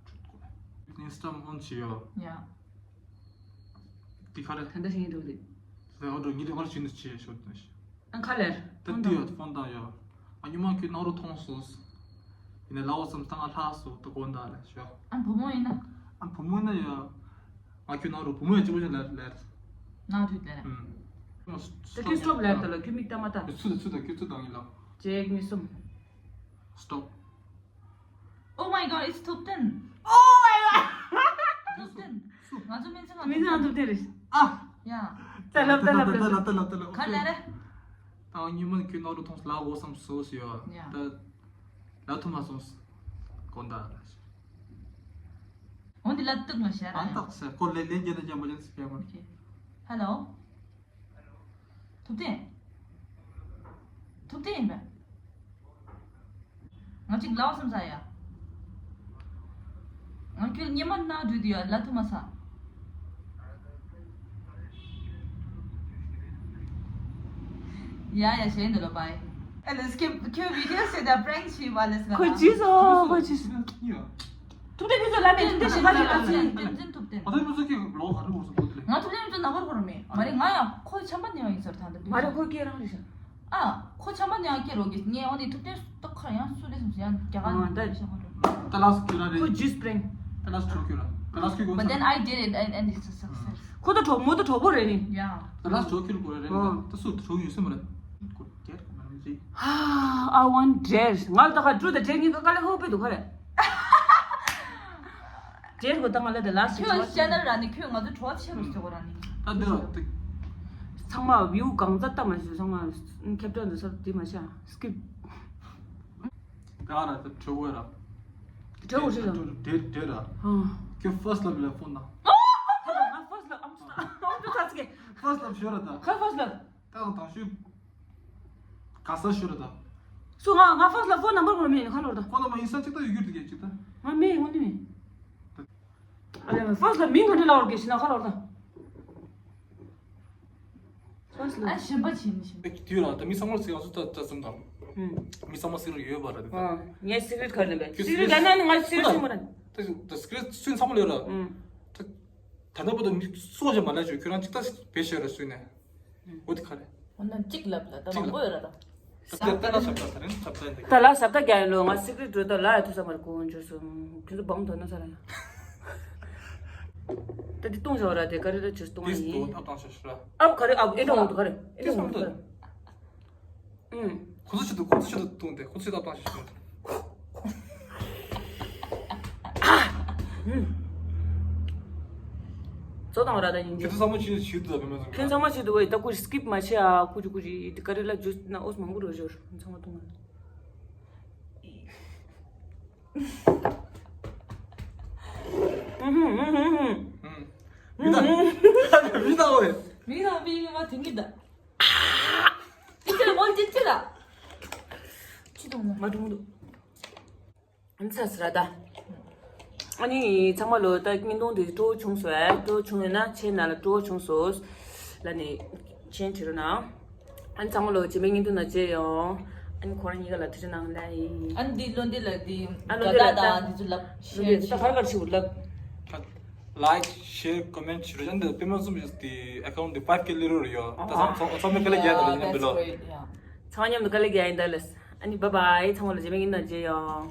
ཁྲུད་གོ། ཨིན་སི་ཊ་ཨོན་བྱེད་ཡོད། ཡ། དེ་ག་རེ། ད་ལྟ་ཞིག་ཡིན་འདུག་ལེ། ད་ཨོ་འགྲོ་ཉིད་དེ་ག་རེ་བྱེད་འདུག་ཅེས་ཤོད་དང་ཤི། ཨ་ཁ་ལེར། ད་དེ་ཡོད་ཕོན་དང་ཡོད། ཨ་ཉི་མ་ཁྱོད་ནང་རུ་མཐོང་སོང་། ཡིན་ནའི་ལའོ་བསམ་ད་ང་ལྷག་སོ་ད་དགོན་བདག་ལ་ཤོག་ཨ་བུ་མོ་ཡིན་ན། ཨ་བུ་མོ་ཡིན་ན་ཡོད། ང་ཁྱོད་ནང་རུ་བུ་མོ་ཡང་གཅིག་པོ་ཞིག་ལེར་ལེར། ནང་དུ་ལེར། ཨུམ། ད་ཁྱོད་སི་ཊོབ་ལེར་ད་ལ་ཁྱོད་མིག་ལྟ་མ་ལྟ། ཚུད་ཚུད་ད་ཁྱོད་ཚུད་དང་ཡིན་ལ། གཅིག་གཉིས་གསུམ། སི་ཊོབ། Oh my God, it's ཐུབ་བསྟན། Oh my God. ཐུབ་བསྟན། ང་ཚོ་སྨན་རྩིས་ཁང་སྨན་རྩིས་ཁང་ཐུབ་བསྟན་རེད། ཨ། ཡ། ད་ལབ་ད་ལབ་ད་ལབ། ད་ལབ་ད་ལབ་ད་ལབ། ག་ལེ་རེད། ད་ཉི་མ་ཁྱོད་ནང་རུ་མཐོང་ལ་འོ་བསམ་སོ་སི་ཡོད། ཡ། ད་ལབ་ཐུབ་མ་སོང་། དགོན་བདག་ལ། འོན་ཏེ་ལབ་ཐུབ་མ་ཤེས་ར། ཨ་ཏག་སེ་ཁོ་ལེ་ལེ་རྒྱལ་ན་རྒྱལ་མ་རྒྱལ་སི་ཕེ་མ། Okay. Hello. ཐུབ་བསྟན། ཐུབ་བསྟན་ཡིན་པས། ང་གཅིག་ལབ་བསམ་ས་ཡ། ང་ཁྱོད་ཉི་མ་ན་འགྲོ་དུས་ཡ་ལབ་ཐུབ་མ་ས། ཡ་ཡ་གཞན་འདི་ལོ་bye། ཨ་ལེ་སི་ཀིབ་ཁྱོད་བི་ཌི་ཡོ་སེ་ད་པྲེང་ཤི་བ་ལེ་སི་ང་ཁོ་ཇི་སོ་ཁོ་ཇི་སོ། ཐུབ་བསྟན་ཕུན་ཚོགས་ལབ་མེད་ཐུབ་བསྟན་ཞེ་དྲག་ཞེ་དྲག་ཞེ་དྲག། ཐུབ་བསྟན་ཐུབ་བསྟན། ཨ་ཐུབ་བསྟན་ཕུན་ཚོགས་ཀྱི་ལོ་ག་རེ་འགོར་སོང་ཁོ་ཐུབ་བསྟན། ང་ཐུབ་བསྟན་ཕུན་ཚོགས་ནག་པོར་འཁོར་མེད་མ་རེད། ང་ཡང་ཁོ་ཆམ་པ་ནས་ཡོང་ཡིན་ཟེར་ད་འདི་མ་རེད་ཁོ་སྐད་རང་རེད་ཤག་ཨ་ཁོ་ཆམ་པ་ནས་ཡང་སྐད་རོགས་ཀྱི་ངས་འོ་ནི་ཐུབ་བསྟན་ཏོག་ཁར་ཡང་སུ་རེད་སོང་ཟེར་ཡང་རྒྱ་གར་ནས་ད་ཤག་ཁོ་རེད། ད་ལགས་སུ་ཁྱོད་རང་རེད། ཁོ་ཇུས་སྤྲིང་། ད་ལགས་སུ་གྲོགས་ཁྱོད་རང་ད་ལགས་སུ་ཁྱོད་དགོངས་But then I did it and and it's a success. ཁོ་ད་གྲོགས་མོ་ད་གྲོགས་པོ་རེད་ནི། Yeah. ད་ལགས་སུ་གྲོགས་ཁྱོད་དགོས་རེད་རེད། ད་སུ་གྲོགས་ཡོད་སེམས་རེད། I want dare. ང་ལ་ད་ག་ཀྲུ་དང་ཌེར་གཉིས་ཀ་དཀའ་ལས་ཁག་པོ་དུ་ག་རེད། ཌེར་གོ་ད་ང་ལ་ད་ལ་སི་ཁྱོད་ཅེ་ནལ་ར་ནི་ཁྱོད་ང་ཚོ་གྲོགས་ཆེ་རུ་ཟེར་གོ་ར་ནི། ད་འདི་ར་ཏིག་ཚང་མ་བིའུ་གང་ཙམ་ལྟ་མ་ཤེས་ཚང་མ་ཁེབ་ཏོན་དུ་སོར་དི་མ་ཤ་སི་ཀིབ། ད་ར་ད་གྲོགས་ར། གྲོགས་རེད་ར། ཌེར་ཌེར་ར། ཁྱོད་first love ལ་ཕོན་ན། ང་first love ཨམ་ཅོ་ཨམ་ཅོ་ཚ་ཚིག་ཧྥར་སི་ལབ་ཤོད་ར་ད། ཁ་ཧྥར་སི་ལབ། ད་དང་ཤུ། ག་ས་ཤོད་ར་ད། སུ་ང་ང་first་ལ་phone number་གོ་མེད་ནི་ཁ་ལོར་ད། ཁོ་ལ་མ་ཡིན་ས་གཅིག་ད་ཡོད་རྒྱུ་དེ་གས་གཅིག་ད། ང་མེད་ཡོང་ནི་མེད། ཨ་ལེ་first་ལ་མིང་ག་འདྲ་ལ་བར་གེ་ཤི་ན་ཁ་ལོར་ད། first་ལ། ཨ་གཞན་པ་བྱིན་མི་ཤེས། དུས་ལ་ད་མི་ཚང་མར་ཚིག་ང་ཚོ་ད་ད་ཙམ་དང་། ཧུམ། མི་ཚང་མ་secret་ཡོད་པ་ར་དེ་ད། ཨ་ངས་secret་ག་རེ་ལབ་པས། ཁྱོད་secret་ལབ་ན་ནི་ང་secret་ཤེས་མ་རེད། ད་ད་secret་སུན་ཚང་མ་ལོས་ར། ཧུམ། ད་ད་ལྟ་བར་དུ་མི་སོགས་ཀྱང་མ་ལས་བྱོས་ཁྱོད་རང་གཅིག་ད་བེད་ཤེས་ར་སུན་ནས། འོ་དེ་ག་རེད། འོ་ན་གཅིག་ལབ་ལ་ད་མང་པོ་ཡོད་ར་ད། ད་ལྟ་ལ་ཞབས་ད་ད་རིང་ཞབས་ད་འདི་ད་ལ་ཞབས་ད་རྒྱག་ཡིན་ལོ། ང་secret་འགྲོ་ད་ལ་ཡ་ཐུ་ས་མར་གོ་འཇོ་སོང་ཁྱོད་ཚོ་བང་དོ་ན་ས་ར་ཡ། ད་འདི་གཏོང་བྱ་བ་ར་དེ་ག་རེ་ར་ཇུས་གཏོང་ཡིན། ཨ་ཏང་ཤ་ཤ་ར། ཨ་ག་རེ་ཨ་ཨེ་འདྲ་འོང་དུ་ག་རེ་ཨེ་འདྲ་འོང་དུ་ག་རེ། ཁོ་ཚོ་ཆེད་དུ་ཁོ་ཚོ་ཆེད་དུ་བཏུང་སྟེ་ཁོ་ཚོ་ཆེད་དུ་བཏང་ཞིག་བྱུང་། ཚོ་དང་ར་ད་ཡིན་གྱི། ཁྱོད་ཚོ་ཚང་མ་ཆེད་དུ་ཆེད་དུ་ད་བེ་མ་ཚང་ཁྱོད་ཚང་མ་ཆེད་དུ་བས་ད་ཁུ་skip་མ་བྱེད་ཨ། ཁུ་ཅི་ཁུ་ཅི་དེ་ག་རེ་ལ་ཇུས་ན་ཨོས་མང་པོ་རོ་ཞོར་ཚང་མ་བཏུང་ང་། མི་ད་མི་ད་འོས། མི་ད་བི་མི་མ་དེང་གི་ད། ཅི་ལ་མོ་ཅི་ཅི་ལ། ཅི་དང་མ་དྲུང་དུ། ཚ་སི་ར་ད། ཨ་ནི་ཚང་མ་ལོ་ད་བརྙན་ཐུང་དེ་སྤྲོ་བོ་བྱུང་སོང་ཨེ། སྤྲོ་བོ་བྱུང་ཡོད་ན་ཆེ་ན་ལ་སྤྲོ་བོ་བྱུང་སོང་། ལ་ནི་ཆེན་བྲིས་རོ་ན། ཨ་ནི་ཚང་མ་ལོ་རྗེས་མའི་བརྙན་ཐུང་ན་མཇལ་ཡོང་། ཨ་ནི་ཁོ་རང་གཉིས་ཀ་ལ་ཐུགས་རྗེ་གནང་ལ་ཡིན། ཨ་ནི་འདི་ལོ་འདི་ལ་འདི་ཨ་ལོ་འདི་ལ་ད་འདི་ཚོ་ལབ་ཤེར་ད་གར་གར་ཞིག་ལབ། Like, share, comment བྱེད་རོགས། ཨ་ནི་པད་མ་གསུམ་གྱི་དེ་account་དེ་five K་ལི་རོ་རེ་ཡོད། ད་ཚང་ཚང་ཚང་མས་དཀའ་ལས་རྒྱག་ད་ལ་ཡིན་པ་ལོ། ཚང་མཉམ་དུ་དཀའ་ལས་རྒྱག་ཡིན་ད་ལ། ཨ་ནི་bye bye། ཚང་མ་ལ་རྗེས་མའི་ཉིན་ན་མཇལ་ཡོང་།